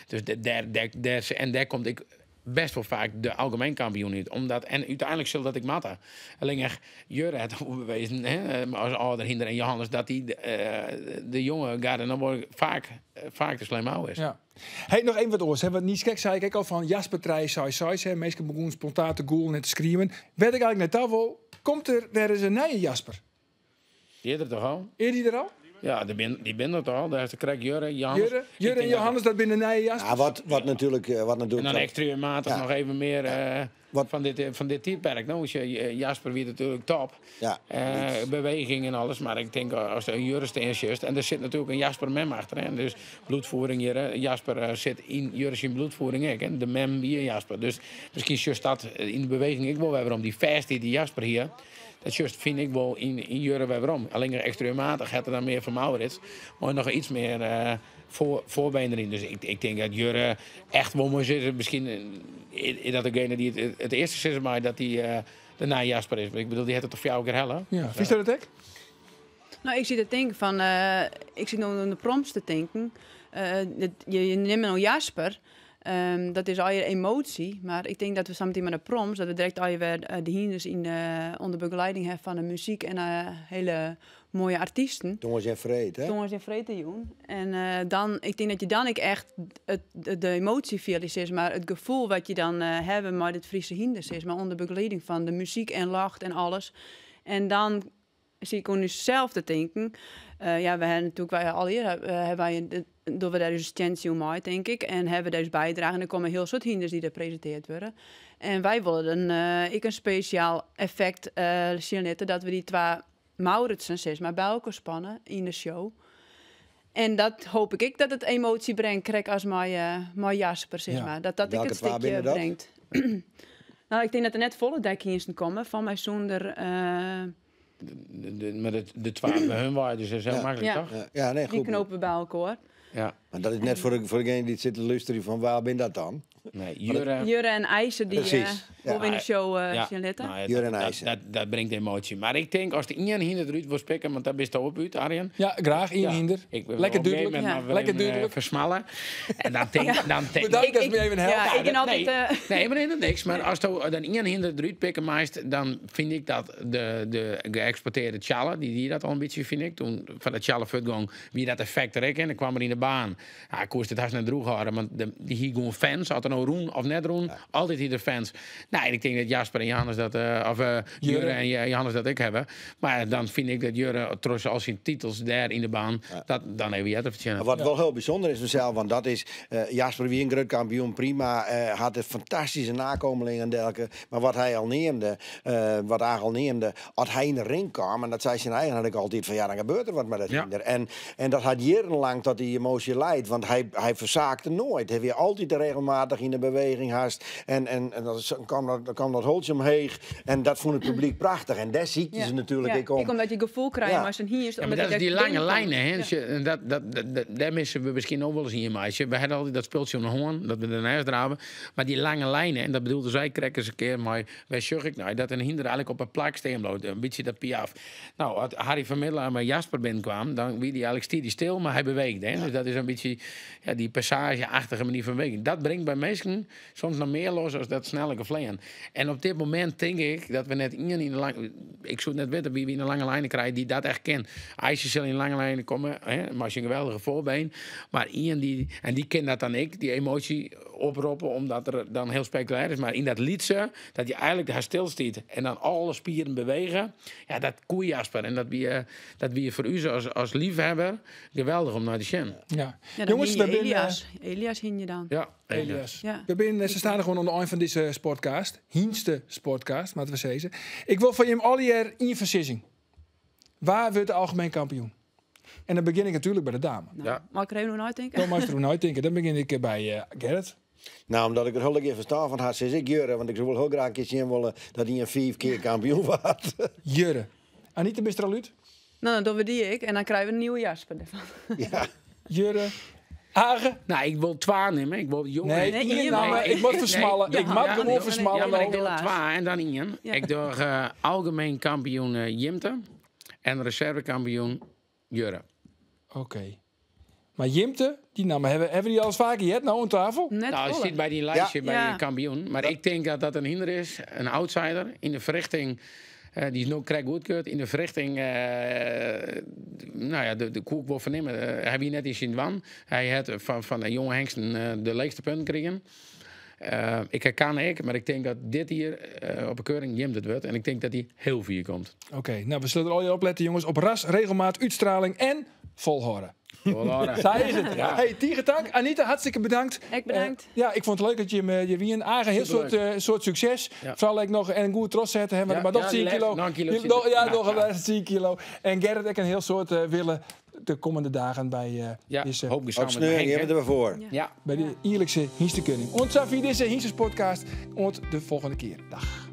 dus dêr, dêr, dêr, en dêr komt ek best wol faak de algemien kampioen út. Omdat, en úteinlik sil dat ek moatte. Allinnich Jurre hat al bewezen, hè, as âlder hynder en Johannes, dat dy de jonge garde noch wol faak te slim ôf is. Ja. Hey, noch even wat oars. Hè, want niiskrekt sei ik ek al fan Jasper trije seis seis. Hè, minsken begûnen spontaan te gûlen en te skriemen. Wêr't ik eigentlik nei ta wol, komt der wer ris in nije Jasper? Dy is der toch al? Is dy der al? Ja, dy binne der toch al. Dêr is der krekt Jurre, Johannes. Jurre, Jurre en Johannes, dat binne de nije Jaspers. Ja, wat natuerlik, wat natuerlik En dan ekstreemmatich Ja. noch even mear, Wat fan dit tiidperk. No, Jasper wie natuerlik top. Ja. Beweging en alles. Mar ik tink as der in Jurre stean sjochst, en der sit natuerlik in Jasper mem achter, hè. Dus bloedvoering hjir, Jasper sit yn Jurre syn bloedvoering ek. En de mem wie Jasper. Dus miskien sjochst dat yn de beweging ek wol wer werom. Dy fêstheid dy't Jasper hie, dat sjochst, fyn ik wol yn Jurre wer werom. Allinnich ekstreemmatich hat er dan mear fan Maurits, mar noch iets mear foarbeen deryn. Dus ik tink dat Jurre echt wol moai sizze, miskien is dat degene dy't it earste sizze mei dat dy de nije Jasper is. Ik bedoel, dy hat it toch 4 kear helle? Ja, fynst dat it ek? No, ik sit te tinken fan, ik sit no oan de proms te tinken. Je nimme no Jasper. Dat is allegear emotie, mar ik tink dat we sametien mei de proms, dat we direkt allegear wer de hynders yn ûnder begeleiding ha fan de muzyk en hele moaie artysten. Tongersdei en freed, hè? Tongersdei en freedtejûn. En dan, ik tink dat je dan ek echt de emotie fiele, sis mar, it gefoel wat je dan hawwe mei dit Friese hynder, sis mar, ûnder begeleiding fan de muzyk en ljocht en alles. En dan sit ik oan ússels te tinken. Ja, we hawwe natuerlik, wy allegear, hawwe wy in, dogge we dêr ús stientsje oan mei, tink ik. En hawwe we dêr ús bydrage. En der komme in hiel soad hynders dy't dêr presintearre wurde. En wy wolle dan ek in spesjaal effekt sjen litte dat we dy twa Mauritsen, sis mar, by elkoar spanne yn de show. En dat hoop ik ek dat it emotie bringt, krekt as mei Jasper, sis mar. Dat dat ek Welke it twa stikje binne dat? bringt. Nou, ik tink dat der net folle dekhynsten komme, fan my sûnder, Mar de twa by hun wei, dus dat is hiel maklik, toch? Ja, ja, nee, Dy goed. knopen we by elkoar. Maar dat is net foar degene dy't sit te lústerjen fan waar bin dat dan? Nee, Jurre. Jurre en IJzer die, Precies, ja. wol we yn de show sjen litte. Nou ja, Jurre en IJzer. dat bringt emotie. Maar ik denk als de ien hynder eruit wil spikken, want daar bist op uit, Arjen. Ja, graag, ien Ja. hynder. Ik wil Lekker op een gegeven duidelijk. moment maar weer Lekker even, duidelijk. versmallen. En dan denk, dan denk Bedankt dat je me even helpt. Ja, ik ben altijd, Nee. Nee, maar nee, dat niks. Maar als je dan ien hynder eruit pikken meist, dan vind ik dat de geëxporteerde Tjalle, die dat al een beetje, vind ik. Toen van de Tjalle Futgong, wie dat effect er ook in, dan kwam er in de baan. Ja, ik koest het haast net droeg houden, want die hier gewoon fans, had er nou Roen of net Roen, altijd hier de fans. Nou, en ik denk dat Jasper en Johannes dat of Jurre en Johannes dat ik hebben. Maar dan vind ik dat Jurre, trots al zijn titels daar in de baan, dat dan even je te verzinnen. Wat wel heel bijzonder is vanzelf, want dat is Jasper wie een groot kampioen, prima, had een fantastische nakomeling en dergelijke. Maar wat hij al neemde, wat hij al neemde, als hij in de ring kwam, en dat zei zijn eigen had ik altijd van ja, dan gebeurt er wat met dat kinder. En dat had jarenlang dat die emotie leidt, want hij verzaakte nooit. Hij weer altijd regelmatig in de beweging haast. En dan kwam dat, dan kwam dat holtje omheeg. En dat vond het publiek prachtig. En daar zie je ze natuurlijk ik om. Ik omdat je gevoel krijgt, maar zijn hier is Ja, maar omdat dat je is die daar lange binnenkomt. lijnen, hè. Dus je, en dat, dat, dat, dat, daar missen we misschien ook wel eens in je meisje. We hadden altijd dat speeltje om de hoorn, dat we ernaast draven. Maar die lange lijnen, en dat bedoelde zij krek eens een keer, maar wij zag ik nou, dat een hinder eigenlijk op een plak steen bloot. Een beetje dat piaf. Nou, als Harry van Middelaar met Jasper binnenkwam, dan wie die eigenlijk stier die stil, maar hij beweegde. Hè? Dus dat is een beetje, ja, die passageachtige manier van beweging. Dat brengt bij mensen soms nog meer los als dat snelle gevleien. En op dit moment denk ik dat we net iemand in de lange... Ik zou net weten wie we in de lange lijnen krijgen die dat echt kent. IJsje zal in lange lijnen komen, hè, maar als je een geweldige voorbeen. Maar iemand die... En die kent dat dan ik, die emotie oproepen, omdat er dan heel spectaculair is. Maar in dat liedje, dat je eigenlijk daar stilstiet en dan alle spieren bewegen. Ja, dat koe Jasper. En dat wie voor u als liefhebber geweldig om naar te zien. Ja. Ja, dan Jongens, hing je we zijn, Elias. Elias hing je dan. Ja, Elias. Elias. Ja. We zijn, ze staan er gewoon aan de eind van deze sportcast. Hienste sportcast, laten we zeggen. Ik wil van je alweer één versissing. Waar wordt de algemeen kampioen? En dan begin ik natuurlijk bij de dame. Nou, Ja. Mag ik er even nog uitdenken? Dan mag je er nog uitdenken. Dan begin ik bij Gerrit. Nou, omdat ik het heel keer verstaan van haar, zeg ik Jurre. Want ik zou wel heel graag een keer zien willen dat hij een 5 keer kampioen wordt. Jurre. Anita, ben je er al uit? Nou, dan dogge we dy ek en dan krije we in nieuwe Jasper derfan. Ja. Jurre, Age. Nou, ik wil twa nimme. Ik wil jongen. Nee, Nee, ien ien namme. maar. Ik moet versmallen. Nee, Ik moet ja, gewoon nee, versmallen. Ja, maar ik doe Helaas. twa en dan één. Ja. Ik doe algemeen kampioen Jimte en reservekampioen Jurre. Oké. Maar Jimte, die naam hebben, hebben die al eens vaker gehad nou aan tafel? Net Nou, hij volle. zit bij die lijstje bij Ja. de kampioen. Maar ik denk dat dat een hinder is, een outsider. In de verrichting, die is nog krijg goedkeurd. In de verrichting, nou ja, de koek wil vernemen. Hij wie net in Sint-Wan. Hij had van de jonge hengsten de leegste punten gekregen. Ik herken ik, maar ik denk dat dit hier op een keuring Jim het wordt. En ik denk dat hij heel vier komt. Oké, nou we zullen er al je opletten jongens. Op ras, regelmaat, uitstraling en volhoren. Voilà. Zij is het. Ja. Hey, Tigertank, Anita, hartstikke bedankt. Ik bedankt. Ja, ik vond het leuk dat je me je wie een eigen heel soort, Superleuk. soort succes. Ja. Vooral ik nog en goed trots zetten. Hè, maar, Ja, maar dat ja, 10 die kilo. laatste- nog een kilo Die- zit nog- er. ja, Ja, nog een ja. laatste 10 kilo. En Gerrit, ik een heel soort willen de komende dagen bij, Ja, deze, hoop Op samen met sneuring, Henk, je hè. bent er voor. Ja. Ja. bij de Ierlijkse Hienstekunning. Ont via deze Hiensters podcast. Ont de volgende keer. Dag.